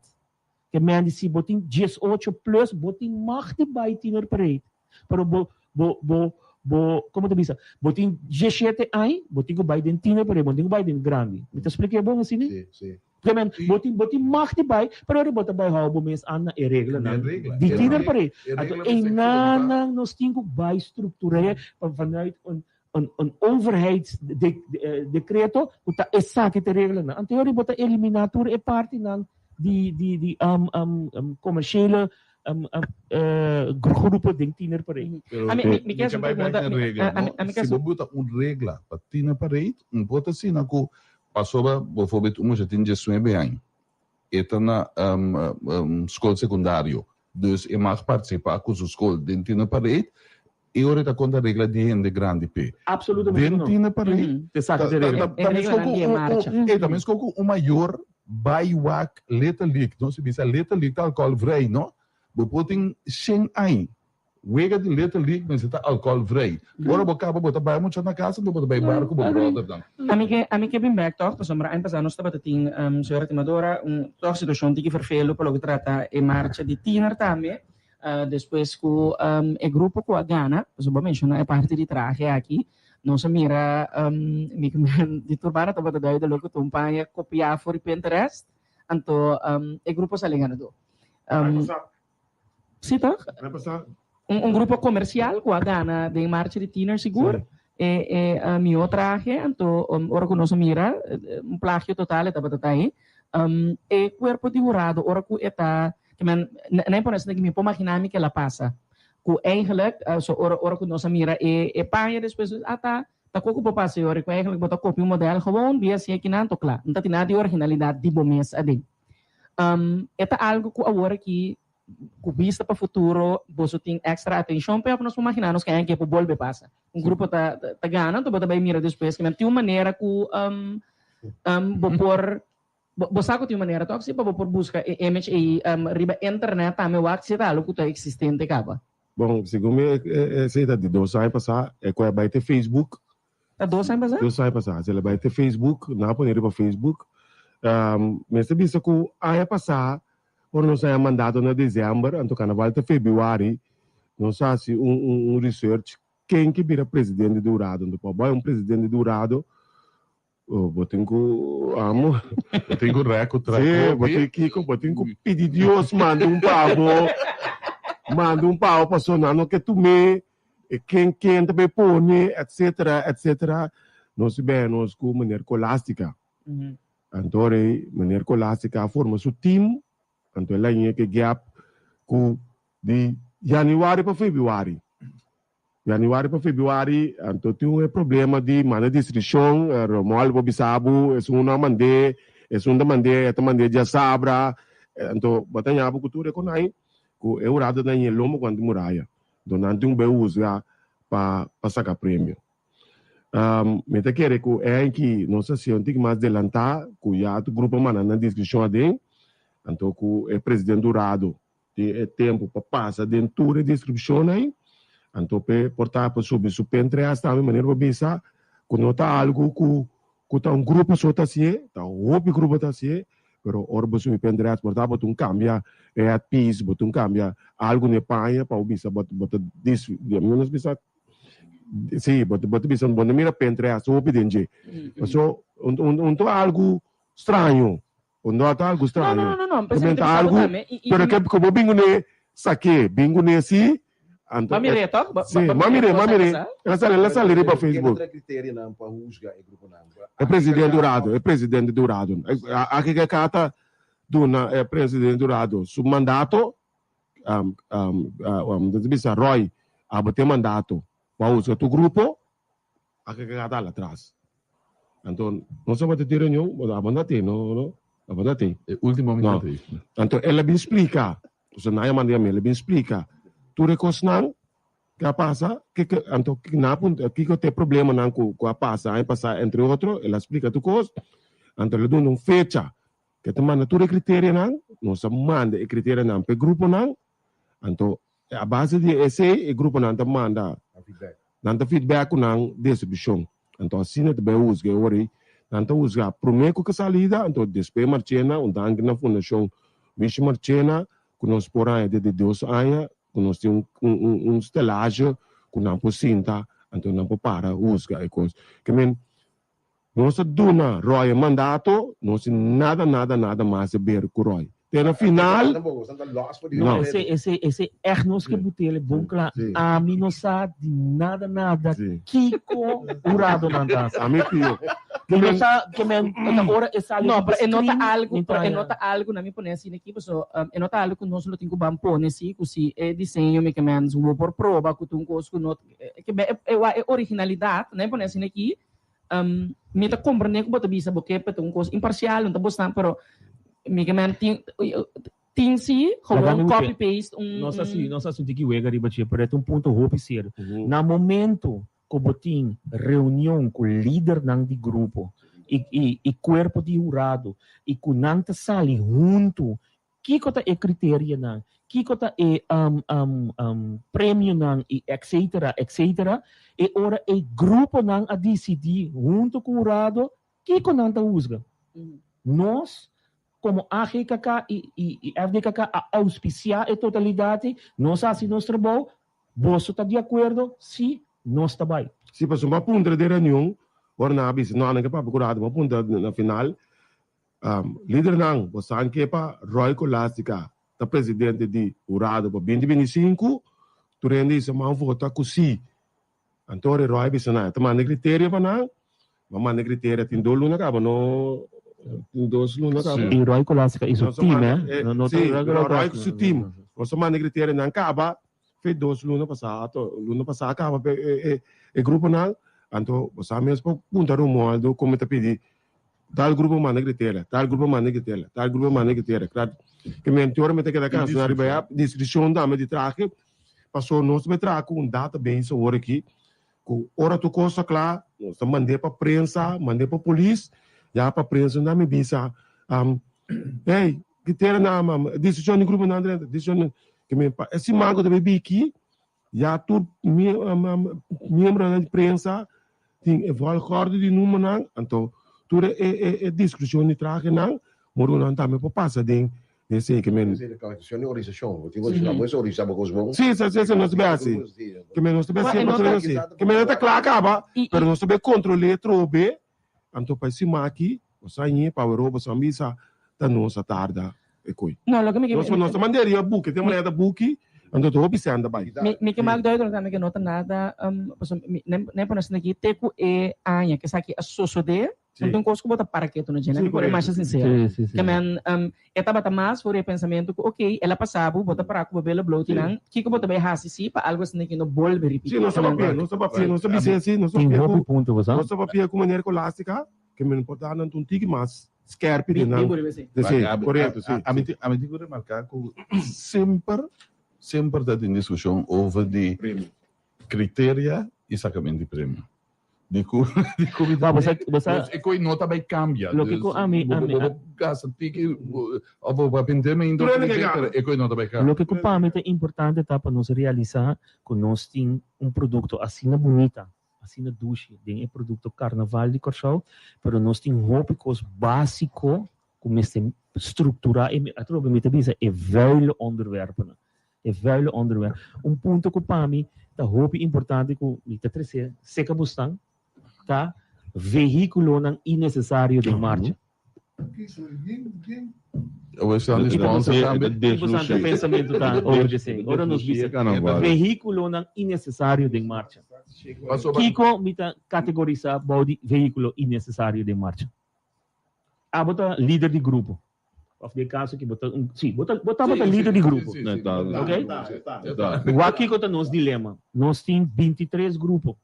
Ke men di si bo tin diesocho plus bo tin mag di bai tiener parade pero bo bo bo bo como ta bisa bo tin diesshete aña bo tin ku bai den tiener parade bo no tin ku bai den grandi mi ta splike bon asina? Si si. Ke men bo tin bo tin mag di bai pero ora bo ta bai hou bo mes an na e reglanan di tiener parade anto einanan nos tin ku bai structureer pa vanuit un un un overheidsdecreto ku ta esaki ta reglanan. Anto yori bo ta eliminá tur e partinan di di di komershele grupo den tienerparade. Pero mi ke bai bek na regla no. Si bo buta un regla pa tienerparade un por ta asina ku pasobra bovoorbeeld un mucha tin diesnuebe aña e ta na skol sekundario dus e mag partisipá ku su skol den tienerparade E ora e ta konta regla di hende grandi p'e. Absolutamente Den no. tine parei, Te saka ta e regla. ta ta meskos ku E reglanan di e un marcha. un e ta meskos ku un mayor bai wak Little League, no? Si bisa Little League ta alkoholvrij, no? Bo por tin shen aña. Wega di Little League mester ta alkoholvrij. Ora bo kaba bo ta bai mucha na kas anto bo ta bai bar ku bo brothernan. Ami ke ami ke bin bek tòg pasobra aña pasá nos tabata tin señora Timadora un tòg situashon tiki ferfelu pa loke trata e marcha di tiner tambe. Despues ku e grupo ku a gana, pasobra bo a menshoná e parti di trahe aki, nos a mira mi ku di tur banda tabata duidelijk ku ta un paña kopiá for di Pinterest, anto e grupo sali ganadó. Sí tòg? Un grupo komersial ku a gana den marcha di tiner sigur e e mihó trahe, anto ora ku nos a mira un plagio total e tabata ta ei. E kuerpo di hurado ora ku e ta Ke men, na e pone asina ke mi por magina mi ke la pasa. Ku eigenlijk, so ora ora ku nos a mira e e paña despues, ah ta ta koko por pasa e ora ku eigenlijk bo ta kopia un model gewoon bia si akinan to kla. No ta tin nada di originalidat di bo mes aden. E ta algu ku awor aki ku bista pa futuro boso tin extra atenshon p'e òf nos por magina nos ke ke por bolbe pasa. Un grupo ta ta gana anto bo ta bai mira despues ke men tin un manera ku bo por Bo bo sa ku tin un manera tòg si pa bo por buska e image ei riba internet tambe wak si ta algu ku ta eksistente kaba. Bon, segun mi esei ta di dos aña pasá e ku a bai te Facebook. Ta dos aña pasá? Dos aña pasá. Si el a bai te Facebook, nan a pone riba Facebook. Mester bisa ku aña pasá ora nos a haña mandato na desèmber, anto karnaval ta febrüari, nos a hasi un un research ken ke bira presidente di hurado. Anto pa bo haña un presidente di hurado Oh, bo tin ku amo. Bo tin ku rek ku trek Sí, bo tin kiko, bo tin ku pidi Dios manda un pavo. Manda un pavo paso nan no ke tum'é, e ken ken ta bay pone, etcetera, etcetera. Nos bè nos ku meneer Colastica. Anto rei meneer Colastica a forma su team, anto el a ñe ke gap ku di januari pa februari. Januari pa februari anto tin un e problema di manda distrishon, Romualdo por bisa bo esun no a mand'é, esun ta mand'é, e ta mand'é djasabra, anto bo ta ña bo ku tur e konai ku e hurado ta ña e lombo ku nan tin muraya, anto nan tin un bai huzga pa pa saka premio. Mi ta kere ku e aña nos a hasi un tiki mas delantá ku ya tur grupo a manda nan diskrishon aden, anto ku e presidente hurado Tin e tempu pa pasa den tur e deskripshonnan ei, anto p'e por ta pa subi su Pinterest tambe, manera bo bisa ku no ta algu ku ku ta un grupo so ta hasié, ta hopi grupo ta hasié, pero ora bo subi Pinterest por ta bo tin kambia e headpiece, bo tin kambia algu na e paña pa bo bisa bo bo ta dis nos bisa si bo ta bisa bo no mira Pinterest hopi den dje, paso un un ta algu straño. O no ta algu straño. No, no, no, no. Pero ta algu, pero ke ku bo bin kuné saké, bin kuné si, anto. Bo mir'é tòg? Si, bo mir'é, bo mir'é. El a sali, el a sali riba Facebook. Kende ta kriterionan pa husga e gruponan? E presidente hurado, e presidente di hurado. Aki ke kata duna e presidente hurado su mandato, ta bisa Roy, abo tin mandato pa husga tur grupo. A ke keda dal atras. Anto nos tabata tin reunion, bo abo no tin, no, no, abo no tin. E ultimo mi No. ta tin. Anto el a bin splika, pasobra nan a manda yam'é, el a bin splika tur e kosnan. Ke a pasa? Kiko anto nan a puntra kiko ta e problemanan ku ku a pasa aña pasá entre otro el a splika tur kos anto el a duna un fecha ke ta manda tur e kriterianan nos a manda e kriterianan pa e gruponan anto a base di esei e gruponan ta manda nan ta feedback ku nan distribushon anto asina ta bai husga e ora ei nan ta husga promé ku ke salida anto despues Marchena un danki na fundashon Mishi Marchena ku nos por haña desde dos aña ku nos tin un un un stelage ku nan por sinta anto nan por para husga e kos. Ke men nos a duna Roy e mandato, nos tin nada nada nada mas di ber ku Roy. Te na final No, ese ese ese ègt nos ke butele bon kla. Ami no sa di nada nada kiko huradonan ta hasi. Ami pio. Mi no sa ke men ta ora e sali No, riba pero e no ta screen, algu, mi pero e ta no ta algu, na mi pone asina aki, paso e no ta algu ku nos lo tin ku ban pone si, ku si e diseño mi ke men bo por proba ku ta un kos ku no, ke be e wak e originalidat, na mi pone asina aki, mi ta komprende ku bo ta bisa bo ke pa ta un kos imparsial, no ta bosnan, pero mi ke men tin tin si gewoon copy paste un. Nos a si, nos a sinti ki wega riba dje, pero e ta un punto hopi serio. Na momento ku bo tin reunion ku lidernan di grupo i i i kuerpo di hurado i ku nan ta sali huntu kiko ta e kriterianan, kiko ta e premionan i etcetera etcetera, e ora e gruponan a disidí huntu ku hurado kiko nan ta husga. Nos komo AGKK i FDKK a ouspisiá e totalidat ei, nos a hasi nos trabou, boso ta di akuerdo? Sí, nos ta bai. Sí, pasobra mi a puntra den reunion, ora nan a bisa, no, nan ke papia ku rado, mi a puntra na final, Lidernan, bo san ke pa Roy Colastica ta presidente di hurado pa binti binti sinku? Tur hende bisa man vota ku si. Anto ora Roy bisa nan, e ta manda e kriterio pa nan, bo a manda e kriterio tin dos luna kaba no, tin dos luna kaba. I Roy Colastica i su team eh? No, no Si, Roy ku su team. Nos a manda e kriterio nan kaba fe dos luna pasá, ato luna pasá a kaba e gruponan, anto bo sa mes por punta Romualdo como e ta pidi Tal grupo manda gritela, tal grupo manda gritela, tal grupo manda gritela. Kla ke mi anterior mi ta keda kansa na riba ya deskripshon tambe di trahe, paso nos ta traha ku un database awor aki, ku ora tur kos ta kla, nos ta mand'é pa prensa, mand'é pa polis, ya pa prensa nan mi bisa, hey, gritela nan, deskripshon di grupo nan drenta, deskripshon ke mi pa e siman ku ta bai biki, Ya tur miembronan di prensa tin e volgorde di numbernan, anto tur e descripcion di trahenan, modo nan tambe por pasa den esey ke men. Esey ta cuestion di organisacion, bo tin cu organisa, bo organisa bo cos bon. Si, si, si, nos ta bay haci. Ke men nos ta bay haci, nos ta bay haci. Ke men no ta cla caba, pero nos ta bay controle trobe. Anto pa e siman aki, bo sa ñe pa wero bo sa misa ta nos a tarda e koe. No, loke mi ke. Nos nos ta manda riba buki, te manera ta buki, anto ta hopi sèn ta bai. Mi mi ke mak duidelijk tambe ke no ta nada, pasobra mi ne pone asina aki te ku e aña ke esaki a sosodé, no ta un kos ku bo ta para ketu na dje, mi por e masha sinsero. Ke men e tabata mas for e pensamentu ku ok, el a pasa bo, bo ta para ku bo belo bloti nan, kiko bo ta bai hasi si pa algu asina ki no bolbe ripití? Sí, nos ta papia, nos ta papia, nos ta bis'é así, nos ta Tin papia hopi ku, punto bo sa. nos ta papia ku manera Colastica, ke men por da nan un tiki mas skerpi den nan, Bin bo riba esei. Sí, korekto, sí. Ami tin, ami tin ku remarká ku semper, semper ta tin diskushon over di Criteria y sacamento di premio. Di cu di cu mi ta Bo sa bo sa E coi no ta bay cambia. Loke cu ami Bo ami bo gasta tiki of bo papia henter mi Tur hende ke gana. pero e coi no ta bay cambia. Loke cu pa mi ta importante ta pa nos realisa cu nos tin un producto asina bunita, asina dushi den e producto Carnaval di Corsou, pero nos tin hopi cos basico cu mester structura e atrobe mi ta bisa e vuile onderwerpennan. E vuile onderwerp. Un punto ku pa mi ta hopi importante ku mi ta trese seka bosnan ta vehíkulonan innesesario den marcha. Ki bosan pensamentu ta over di esei? Ora nos bisa vehíkulonan innesesario den marcha, kiko mi ta kategorisá bou di vehíkulo innesesario den marcha? Abo ta lider di grupo. Of den caso ki bo ta un, si, bo ta, bo tabata lider di grupo. Ok? Wak kiko ta nos dilema. Nos tin bintitres grupo.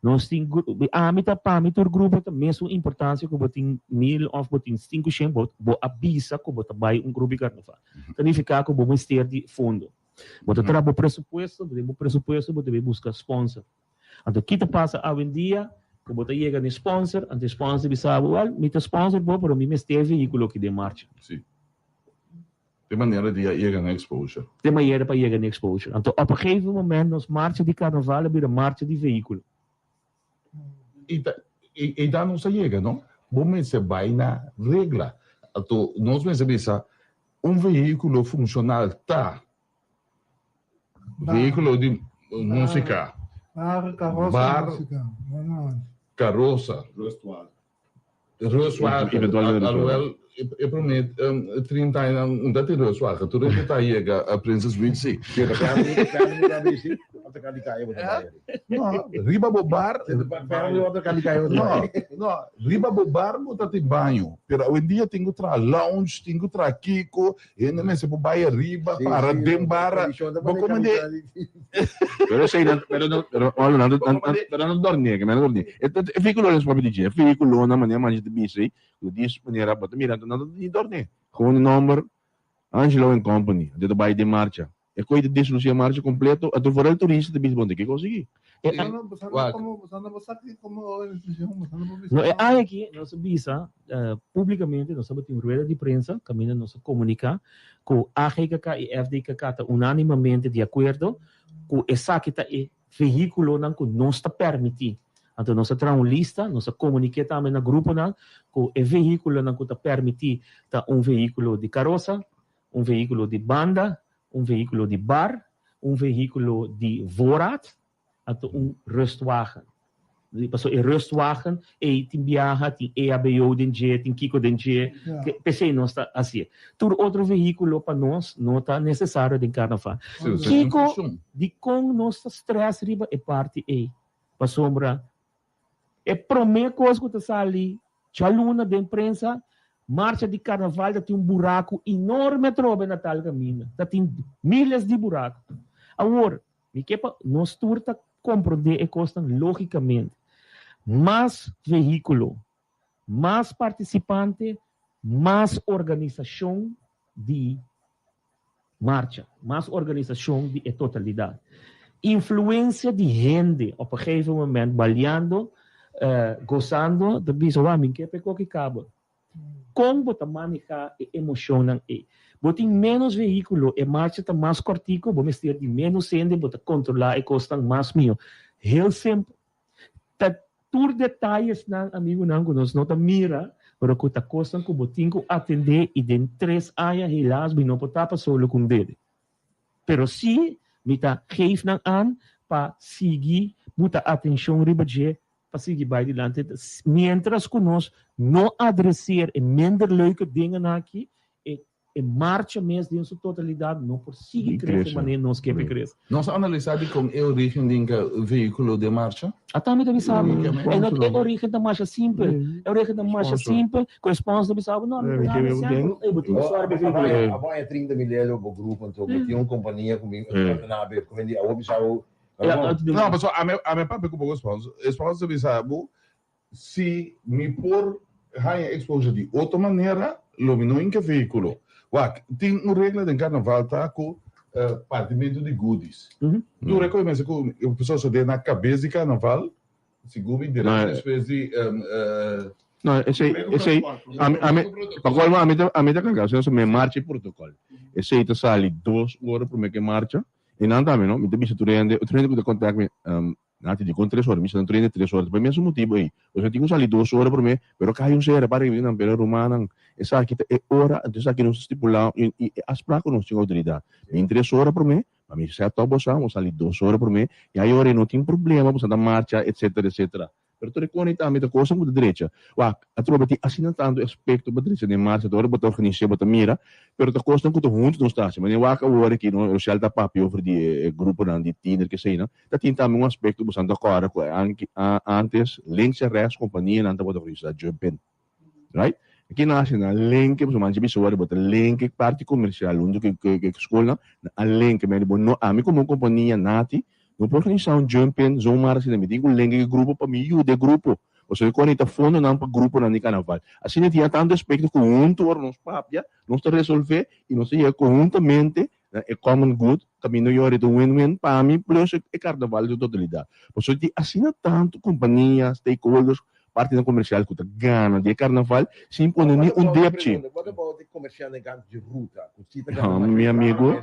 Nos tin gru, ami ta, pa mi tur grupo ta mesun importancia ku bo tin mil of bo tin sinku shen, bo, bo a bisa ku bo ta bai un grupo di karnaval. Ta nifiká ku bo mester di fondo. Bo ta traha bo presupuesto, den bo presupuesto bo debe buska sponsor. Anto ki ta pasa awendia ku bo ta yega na e sponsor, anto e sponsor bisa bo, wèl, mi ta sponsor bo, pero mi mester e vehíkulo aki den marcha. Sí. Te manera di a yega na exposure. Te manera pa yega na exposure. Anto op een gegeven moment nos marcha di karnaval a bira marcha di vehíkulo. I ta i da nos a yega no. Bo mester bai na regla. Anto nos mester bisa un vehíkulo funshonal ta vehíkulo di músika, Bar, karosa, bar, músika. No, no. karosa, rustwagen, Eventualmente alhoewel e prome 30 aña un ta tin rustwagen, tur hende ta yega Princess Beach si. No, riba bo bar, no, no, riba bo bar bo ta tin baño, pero awendia tin ku traha lounge, tin ku traha kiko, Hende mester por bai ariba, para den bara. Bo come de. Pero esei nan, pero no, pero olo nan, nan, nan, pero nan dormie, que men dormie. E e vehículo es papia di dje, e vehículo nan manera mancha ta bisa ei, ku di manera bo ta mira nan ta ni dormie. Gewoon e nomber Angelo and Company, anto ta bai den marcha. E koe ta deslusi e marcha kompleto, anto vooral turista ta bisa bon, di ke kos aki? No, e aña aki nos a bisa publicamente, nos tabatin un rueda di prensa caminda nos a comunica cu AGKK y FDKK ta unanimamente di acuerdo cu esaki ta e vehiculonan cu nos ta permiti. Anto nos a traha un lista, nos a comunique tambe na gruponan cu e vehiculonan cu ta permiti ta un vehiculo di carosa, un vehiculo di banda, un vehiculo di bar, un vehiculo di voorraad, anto un rustwagen. Pasobra e rustwagen ei tin biaha, tin EHBO den dje, tin kiko den dje, p'esei nos ta hasié. Tur otro vehiculo pa nos no ta necesario den carnaval. Kiko, dikon nos ta stress riba e parti ei? Pasobra E promé kos ku ta sali djaluna den prensa, marcha di karnaval ta tin un buraku enorme atrobe na tal kaminda. Ta tin miles di buraku. Awor, mi ke pa nos tur ta komprondé e kosnan lógikamente. Mas vehíkulo, mas partisipante, mas organisashon di marcha, mas organisashon di e totalidat. Influensia di hende op een gegeven moment baliando, gosando, ta bisa, wak, mi ke pa e koki kaba. Kon bo ta maneha e emoshonnan ei? Bo tin ménos vehíkulo, e marcha ta mas kòrtiku, bo mester di ménos hende, bo ta kontrolá e kosnan mas mihó. Heel simpel. Ta tur detayesnan, amigunan, ku nos no ta mira, pero ku ta kosnan ku bo tin ku atendé i den tres aña helaas mi no por tapa solo ku un dede. Pero sí mi ta geef nan an pa sigui buta atenshon riba dje pa sigui bai dilanti. Miéntras ku nos no adreseer e minder leuke dingen aki, e E marcha mes den su totalidat no por sigui krese manera nos ke pa e krese. Nos a analisá dikon e orígen di inka vehíkulo den marcha? Ata mi ta bisa bo, e no e orígen ta masha simpel. E orígen ta masha simpel ku e sponsor ta bisa bo, no, mi ta duna sèn, ey bo tin ku sòru pa e vehíkulo. Abo haña 30 mil euro bo grupo anto bo tin un kompania ku mi na ku mi abo bisa bo. No, pasobra ami ami a papia ku bo sponsor, e sponsor ta bisa bo Si mi por haña exposure di otro manera, lo mi no hinca vehiculo. Wak, tin un regla den carnaval ta cu partimento di goodies. Tur e cosa mester cu e sosode na cabes di carnaval, segun mi direct despues di. No, esey, esey, ami, ami, pa colmo ami ta, ami ta carga, osea, mi marcha e protocol. Esey ta sali dos ora prome ke marcha, y nan tambe, no, mi ta bisa tur hende, tur hende cu ta contact mi, Nan a dikon tres ora, mi sa nan trene tres ora, ta pa e mesun motibu ei. Osea tin ku sali dos ora promé, pero kai un sera pa reuni nan, pero rumannan, esaki ta e ora, anto esaki nos ta stipulá i e afsprak ku nos tin outoridat. Bin tres ora promé, pa mi sèt òp boso, bo sali dos ora promé, i ai ora ei no tin problema, boso ta marcha, etsetera, etsetera. Pero tur e kos ei tambe ta kosnan ku ta drecha. Wak, atrobe tin asina tantu aspekto pa drecha den marcha, ta ora bo ta organis'é, bo ta mira, pero ta kosnan ku ta huntu nos ta hasi. Manera wak awor aki, no, Rochelle ta papia over di e gruponan di tiner, keseinan. Ta tin tambe un aspekto ku Santa Cora ku antes links en rechts kompanianan tabata organisá jump in. Right? Aki nan hasi nan link, pasobra manchi bisa wòrdu bo ta link e parti komersial huntu ku e skolnan, nan a link mende bo no ami komo kompania nati no por organisá un jump in zomaar asina mi tin ku link e grupo pa mi yuda e grupo pasobra e kòrda ta fondonan pa gruponan di karnaval. Asina tin tantu aspekto ku huntu ora nos papia nos ta resolve i nos ta yega konhuntamente. na e common good kaminda yori ta un win-win pa mi plus e karnaval den su totalidat. Pasobra tin asina tantu kompania, stakeholders, partinan komersial ku ta gana di e karnaval sin pone ni un depchi. What about e komersiantenan kantu di ruta ku si ta gana masha Mi amigo.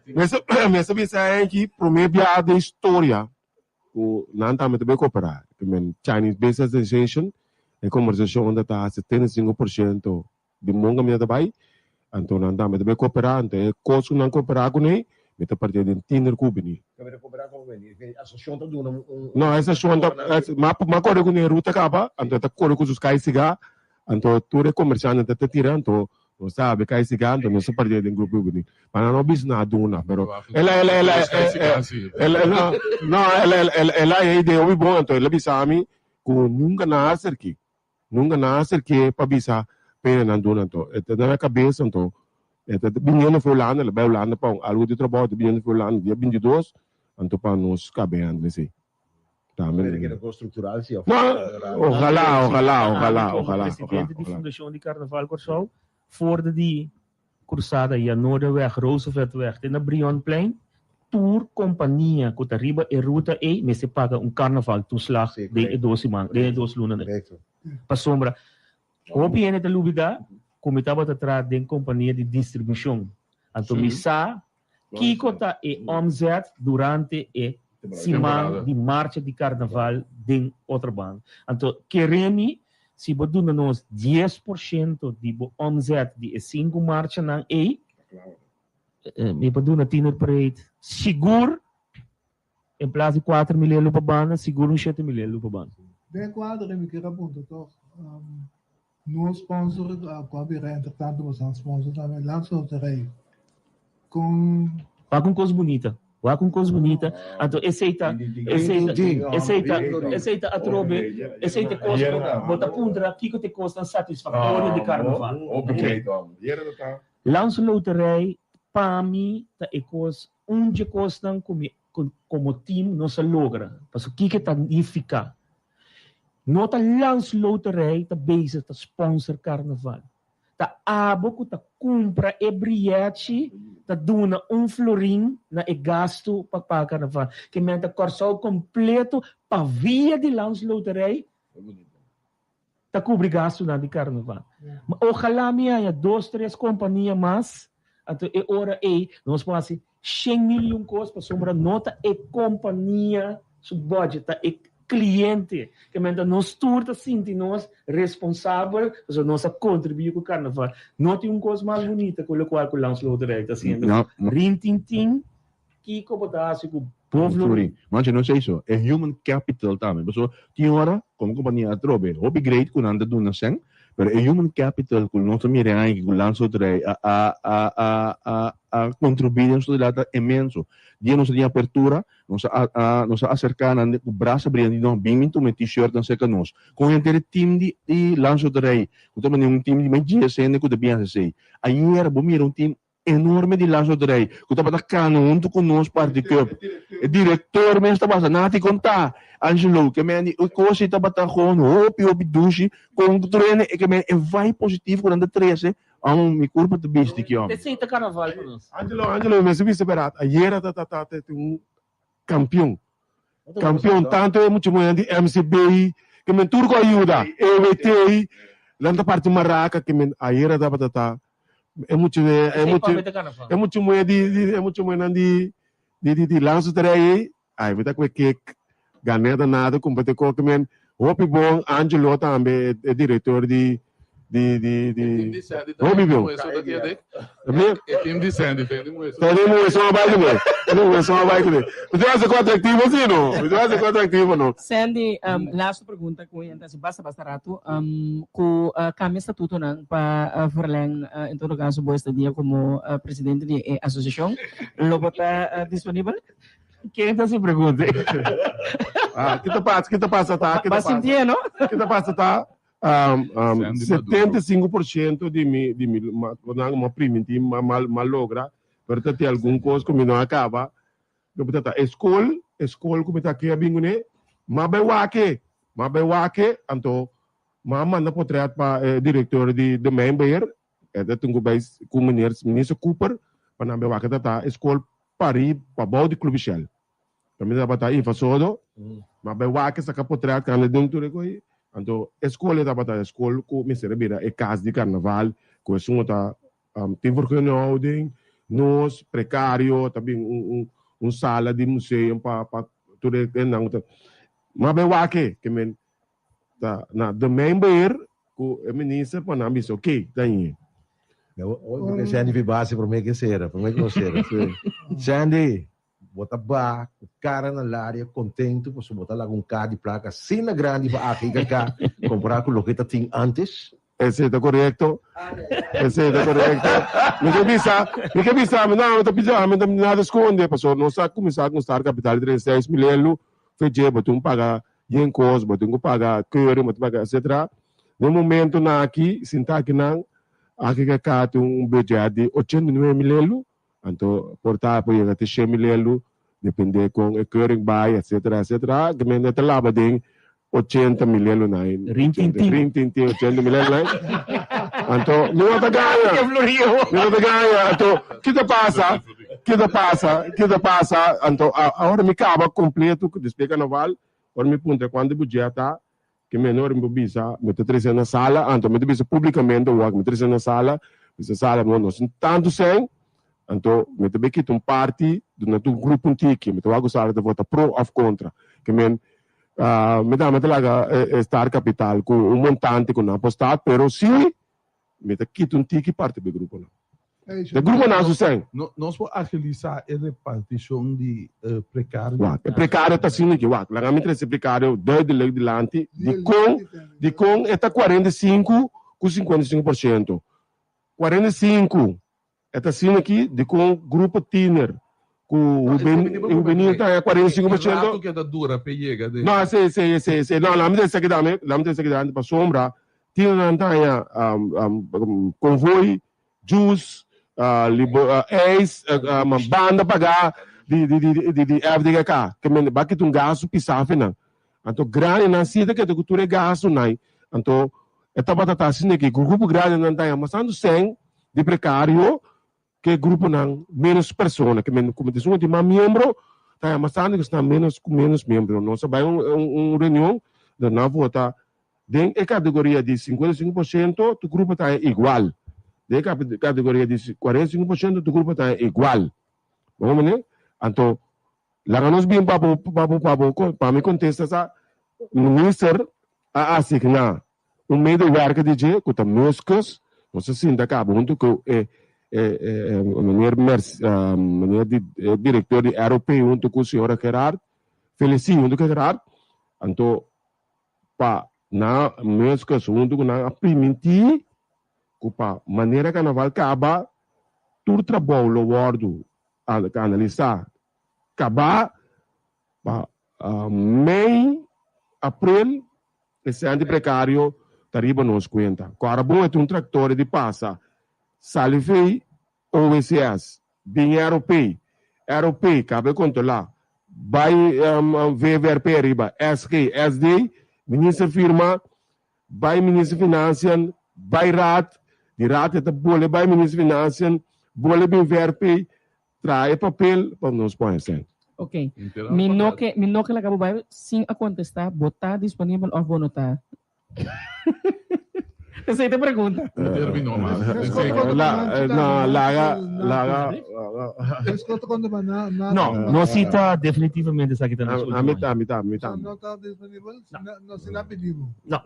Mester bisa Henky prome biaha den historia ku nan tambe ta bay koperá. Ke men Chinese Business Association e kombersashon ta ta 75% di mon kaminda ta bay, anto nan tambe ta bay koperá, anto e kos ku nan koperá kuné mi ta partié den tiner ku bini. Tambe ta koperá komo bini? E asosiashon ta duna un. No, e asosiashon ta, m'a kore kuné ruta kaba, anto e ta kore ku su sky sigá, anto tur e komersiantenan ta tira, anto Nos ta habi kai siga anto nos ta partia den grupo juvenil. Pa nan no bisa nan a duna, pero el a el a el a el a no no el a el el a e idea hopi bon anto el a bisa mi ku nunka nan a aserk'é, nunka nan a aserk'é pa bisa p'e nan duna anto e ta na kabes anto e ta biniendo for Hulanda el a bai Hulanda pa un algu di trabou e ta biniendo for Hulanda dia 22 anto pa nos kabe handle esei. Tambe. Pero keda con structural si of. No, ojalá, ojalá, ojalá, ojalá. Presidente di Fundashon di Karnaval Kòrsou, for di Krusada Janoorderweg, Rooseveltweg te na Brionplein, tur kompania ku ta riba e ruta ei mester paga un karnaval toeslag den e dos siman, den e dos lunanan. Pasobra hopi hende ta lubida ku mi tabata traha den kompania di distribushon, anto mi sa Kiko ta e omzet durante e siman di marcha di karnaval den Otrobanda? Anto kere mi si bo duna nos 10% di bo omzet di e sinku marchanan ei, mi por duna Tiener Parade sigur en plas di 4 mil elo pa banda, sigur un 7 mil elo pa banda. Den kuadro mi kier a puntra toch, no sponsor ku a bira entretanto boso sponsor tambe, Landsloterij. Kon. Wak un kos bunita. Wak un kos bunita. Anto esei ta, esei ta, esei ta, esei ta atrobe, esei ta kos ku bo ta puntra kiko ta e kosnan satisfaktorio di karnaval. Landsloterij pa mi ta e kos, un dje kosnan ku mi komo team nos a logra. Pasobra kiko ta nifiká? No ta Landsloterij ta bezig ta sponsor karnaval. Ta abo ku ta kumpra e brièchi ta duna un florin na e gastu pa paga karnaval. Ke men ta Kòrsou kompleto pa via di Landsloterij ta kubri gastunan di karnaval. Ma ojalá mi haña dos tres kompania mas, anto e ora ei nos por hasi 100 milyon kos pasobra no ta e kompania su budget, ta e kliente. Ke men ta nos tur ta sinti nos responsabel pasobra nos a kontribuí ku karnaval. No tin un kos mas bunita ku lokual ku Landsloterij ta hasiendo. Rin tin tin kiko bo ta hasi ku bo florin. Manche no esei so, e human capital tambe. Pasobra tin ora komo kompania atrobe hopi great ku nan ta duna sèn, pero e human capital ku nos ta mira aki ku Landsloterij a a a a a a kontribuí den sosedad ta inmenso. Dia nos a tin apertura, nos a a nos a aserká nan ku brasa bria di no bin bin tuma e t-shirtnan serka nos. Kon henter e team di di Landsloterij ku ta manera un team di mas dies hende ku ta bin hasi esei. Ayera bo mira un team enorme di Landsloterij ku tabata kana huntu ku nos parti cup. E direktor mes tabata nati konta Angelo ke men di e kos ei tabata gewoon hopi hopi dushi kon ku tur hende e ke men e vibe positivo ku nan ta trese amo mi kurpa ta bisti ki homber. Esei ta karnaval pa nos. Angelo Angelo mi mester bisa berat ayera ta ta ta ta un kampion kampion tanto e mucha muher di MCB ke men tur ku a yuda EWT nan ta parti maraka ke men ayera tabata ta e mucha e mucha e mucha muher di di e mucha muhernan di di di di Landsloterij ei ai mi ta kue kek ganeda nada kumpa te koke men hopi bon Angelo tambe e direktor di di di di hopi bon. E team di Sandy, tem di Tem di mujer só vai comer. Tem di mujer só vai comer. Você vai ser atrativo sim no? Você vai ser atrativo no? Sandy, laatste pregunta ku mi ta hasi basta basta ratu. Ku kambia statutonan pa verleng en todo kaso bo estadia komo presidente di e asosiashon, lo bo ta disponibel? Ken ta hasi pregunta? Ah, ki ta pasa, ki ta pasa ta, ki ta Ba pasa. sintié, no? Ki ta pasa ta, 75% di mi, di mi, ma, nan ma priminti, ma, ma, ma logra, pero ta tin algun kos ku mi no a kaba. Lo ta ta e skol, e skol ku mi ta ke a bin kuné, m'a bai wak-e, m'a bai wak-e, anto. Ma a manda potret pa e director di Domeinbeheer, e ta tin cu bay cu meneer Minister Cooper pa nan bay wak e ta ta e school pari pabou di Club Shell. Caminda tabata Infa Sodo, ma bay wak e saca potret canda den tur e coy. Anto e school e tabata e school cu mester a bira e cas di carnaval cu esun ta tin vergunninghouding, nos precario ta bin un sala di museum pa tur e nan. Ma bay wak e, ke men Ta na domeinbeheer ku e minister pa nan bisa oké, ta yin. Oye, Sandy fi base promé ke sera, promé ke nos sera. Sandy, bo ta ba ku kara na laria kontentu pasobra bo ta laga un kar di plaka asina grandi pa AGKK kompará ku loke ta tin ántes? Esei ta korekto. Esei ta korekto. Mi ke bisa, mi ke bisa, mi no, mi ta bisa, mi ta nada skonde pasobra nos a kuminsá ku un start kapital di 36 mil elu, fe dje bo tin paga Yen kos, bo tin ku paga keuring, bo tin paga etcetera. Den momentonan aki, sinta akinan, aki ke ka tin un budget di 89 mil elu, anto por ta por yega te shen mil elu, depende kon e keuring bai, etcetera, etcetera. Ke men ta laba den 80 mil elu nan. Rintintin. Rintintin, 80 mil elu nan. Anto, mi no ta gaña. Mi no ta gaña. Anto, ki ta pasa? Ki ta pasa? Ki ta pasa? Anto, awor mi kaba kompleto despues karnaval, Ora mi puntra kuantu budget ta, ke menor mi por bisa, mi ta trese na sala, anto mi ta bisa publikamente wak, mi trese na sala, bisa sala, bo nos tin tantu sèn, anto mi ta bai kita un parti duna tur grupo un tiki, mi ta wak ku sala ta vota pro òf kontra. Ke men, mi tambe ta laga e Star Capital ku un montante ku nan a postá, pero si Mi ta kita un tiki parti pa e gruponan. E gruponan su sèn. Nos por agilisá e repartishon di prekario. Wak, e prekario ta asina aki, wak, laga mi trese e prekario duidelijk dilanti dikon, dikon e ta 45 ku 55%. 45 E ta asina aki dikon grupo tiener ku hubenil ta haña 45%. E rato ku e ta dura p'e yega den. No, esei, esei, esei, esei. No, lami ta esaki tambe, lami ta esaki tambe pasobra tienernan ta haña konvoi, juice, ijs, banda pagá di di FDGK. Ke men ba kita un gastu pisá fe nan. Anto grandinan si ta keda ku tur e gastunan. Anto e tabata ta asina aki ku grupo grandinan ta haña mas tantu sèn di prekario ke gruponan ménos persona, ke men ku esun tin mas miembro ta haña mas tantu ke esnan ménos ku ménos miembro. Nos a bai un un reunion donde nan a vota den e kategoria di 55% tur grupo ta haña igual, den e kategoria di 45% tur grupo ta haña igual. Bo comprende? Anto laga nos bin pa bo pa bo pa bo pa mi kontesta sa minister a asigná Un medewerker di dje ku ta muskus, nos a sinta kaba huntu ku e meneer meneer di e direktor di ROP huntu ku señora Gerard, Felicie huntu ku Gerard, anto pa nan muskus huntu ku nan a primintí ku pa manera karnaval kaba tur trabou lo wòrdu analisá kaba pa mei april e sèn di prekario ta riba nos kuenta. Ku ora bon e ta un traktor di pasa sali fei OWCS bin ROP, ROP kaba e kontrolá bai VVRP ariba SG, SD, minister firma bai minister Financiën bai raad, di raad e ta bole bai minister Financiën bole bin VRP Traha e papel pa nos pon esei. Ok. Mi no ke, mi no ke laga bo bai sin a kontestá, bo ta disponibel òf bo no ta? Esei ta e pregunta. Terminó mas. No, laga, laga. No, no si ta definitivamente esaki ta nos último aña. Ami ta, ami ta, ami ta. No ta disponibel? No, si nan pidi bo. No.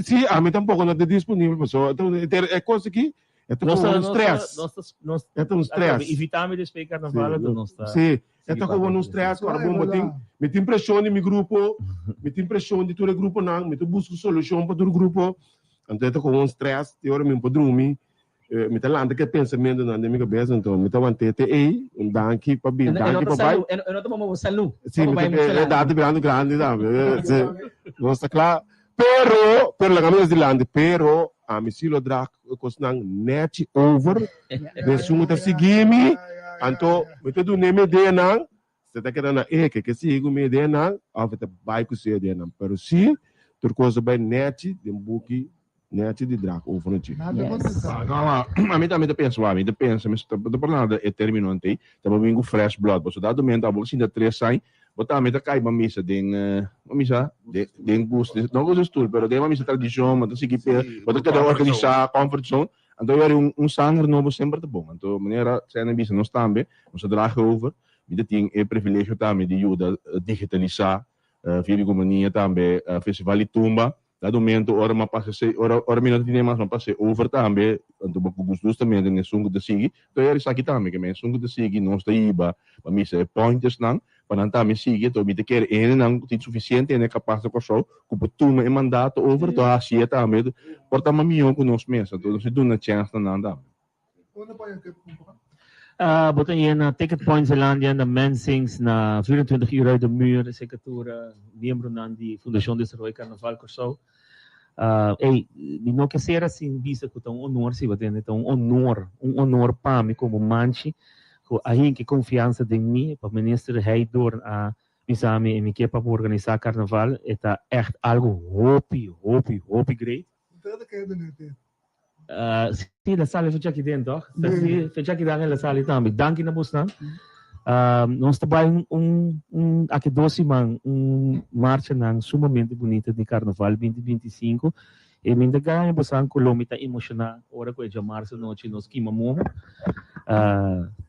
Si, ami tampoko no ta disponibel pasobra e kos aki E ta como un stress. E ta un stress. Evitami despues carnaval anto nos ta. Si, e ta como un stress ora bo tin, mi tin presion di mi grupo, mi tin presion di tur e gruponan, mi ta busca solucion pa tur grupo, anto e ta como un stress, te ora mi no por drumi, mi ta lanta cu e pensamentonan den mi cabes, anto mi ta want'e te ey, un danki pa bin, danki pa bay. E no ta bon pa bo salu. Si, mi ta, e edad ta birando grandi tambe, si, nos ta cla. Pero, pero laga mi nos dilanti, pero ami si lo draag e kosnan nechi over, esun ku ta sigui mi, anto mi ta dun'é mi ideanan, si e ta keda na e ke ke sigui ku mi ideanan òf e ta bai ku su ideanan. Pero si. Tur kos ta bai nèchi den buki nèchi di draak over na dje. No, ma ami tambe ta pensa, wak, mi ta pensa, mi ta por nada e termino antei, ta por bin ku fresh blood, pasobra dado momento abo sinta tres aña, bo tambe ta kai ban misa den, ban misa, den gusto, no gusto stoel, pero den ban misa tradishon, bo ta sigui pe, bo ta keda organisá, comfort zone, anto yori un sanger nobo semper ta bon, anto manera Sena bisa nos tambe, nos ta draag over, mi ta tin e privilegio tambe di yuda digitalisá via di kompania tambe Festival di Tumba. Dado momento ora mi a pasa esei, ora ora mi no ta tene mas mi a pasa over tambe, anto bo ku gustus tambe den esun ku ta sigui. Anto e esaki tambe ke men esun ku ta sigui nos ta hiba pa misa e pointersnan pa nan tambe sigui. Anto mi ta kere e hendenan ku tin sufisiente hende kapas na Kòrsou ku por tuma e mandato over anto hasié tambe por ta mas mihó ku nos mes. Anto nos a duna chèns na nan tambe. Bo ta yena Ticket Point Zeelandia na Mensings na 24 uur uit de muur, esei tur miembronan di Fundashon Desaroyo Karnaval Kòrsou. Ey, mi no ke sera sin bisa ku ta un honor, si bo tende, ta un honor, un honor pa mi komo Manchi ku a hinka e konfiansa den mi pa Minister Heydoorn a bisa mi e mi ke pa organisá karnaval, e ta ègt algu hopi, hopi, hopi great. Sí, el a sali fecha aki den, toch? Sí, fecha aki den el a sali tambe. Danki na bosnan. Nos ta bai un, un, un, aki dos siman, un marchanan sumamente bunita di Carnaval 2025. E mi ta gaña bosan ku lo mi ta emoshoná ora ku e djamarsa nochi nos kima moho.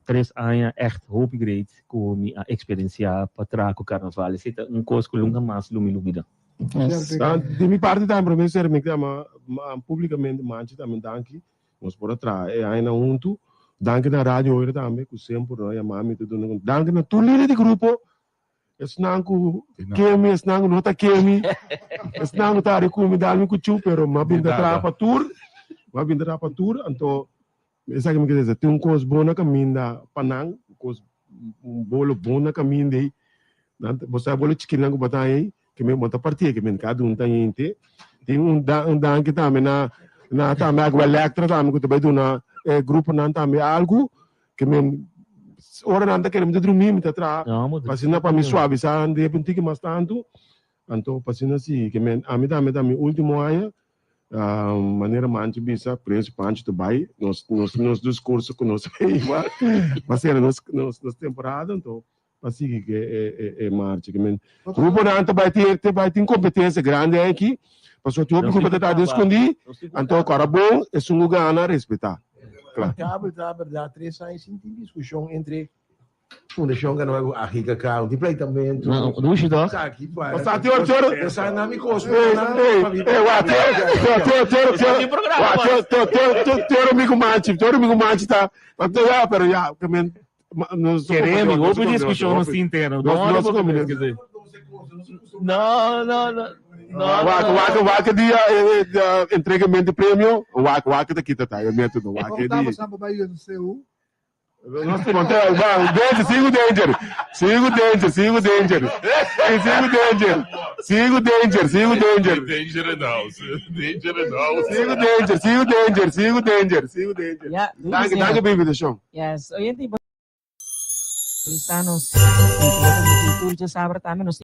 Tres aña ègt hopi great ku mi a eksperensiá pa traha ku Carnaval. Esei ta un kos ku nunka mas lo mi lubida. Di mi parti tambe prome ser mi ta yama publicamente Manchi tambe danki nos por a traha e añanan huntu danki na Radio Oira tambe ku semper no a yama mi ta duna danki na tur lider di grupo esnan ku ke mi esnan ku no ta ke mi esnan ku ta hari ku mi dal mi kuchu pero mi a bin ta traha pa tur mi a bin ta traha pa tur anto esaki mi ke desi tin un kos bon na kaminda pa nan un kos un bolo bon na kaminda ei Nan bo sa bolo chikinan ku bo ta haña ei, ke men bo ta partié, ke men kada un ta haña henter. Tin un da un danki tambe na na tambe Agua Electra tambe ku ta bai duna e gruponan tambe algu, ke men ora nan ta kere mi ta drumí mi ta traha pa asina pa mi suavisá nan depe un tiki mas tantu, anto pa asina si ke men ami tambe ta mi último aña manera Manchi bisa Prince Pancho ta bai nos nos nos diskurso ku nos a hiba pa sera nos nos nos temporada anto Pa sigui ku e marcha. Ke men gruponan ta bai tin ta bai tin kompetensia grandi aki, pasobra tin hopi grupo ta ta eskondí, anto kòrda bon esun ku gana respetá. Kla. Kabel ta bèrdat tres aña sin tin diskushon entre Fundashon Carnaval ku AGKK, no tin pleitamentu. No, dushi toch? Esaki para. Pasá tin ora tin ora. Esaki na mi kos. Ey, ey, ey, wak, tin ora, tin ora, tin ora, tin ora, wak, tin ora, tin ora, tin ora mi ku Manchi, tin ora mi ku Manchi ta, ta ya, pero ya, ke men. Keremi, hopi diskushon nos tin interno. No, no, no. Wak, wak, wak dia entregament di premio, wak, wak ta kita ta, e metodo, wak di. Nos Danger, sigo danger, sigo danger, sigo danger, sigo danger, sigo danger, sigo danger. Danger in the house, danger in the house. Sigo danger, sigo danger, sigo danger, sigo danger. Danki, danki pa invitashon. Yes, oyente y Cristianos, tur dje sabra tambe nos.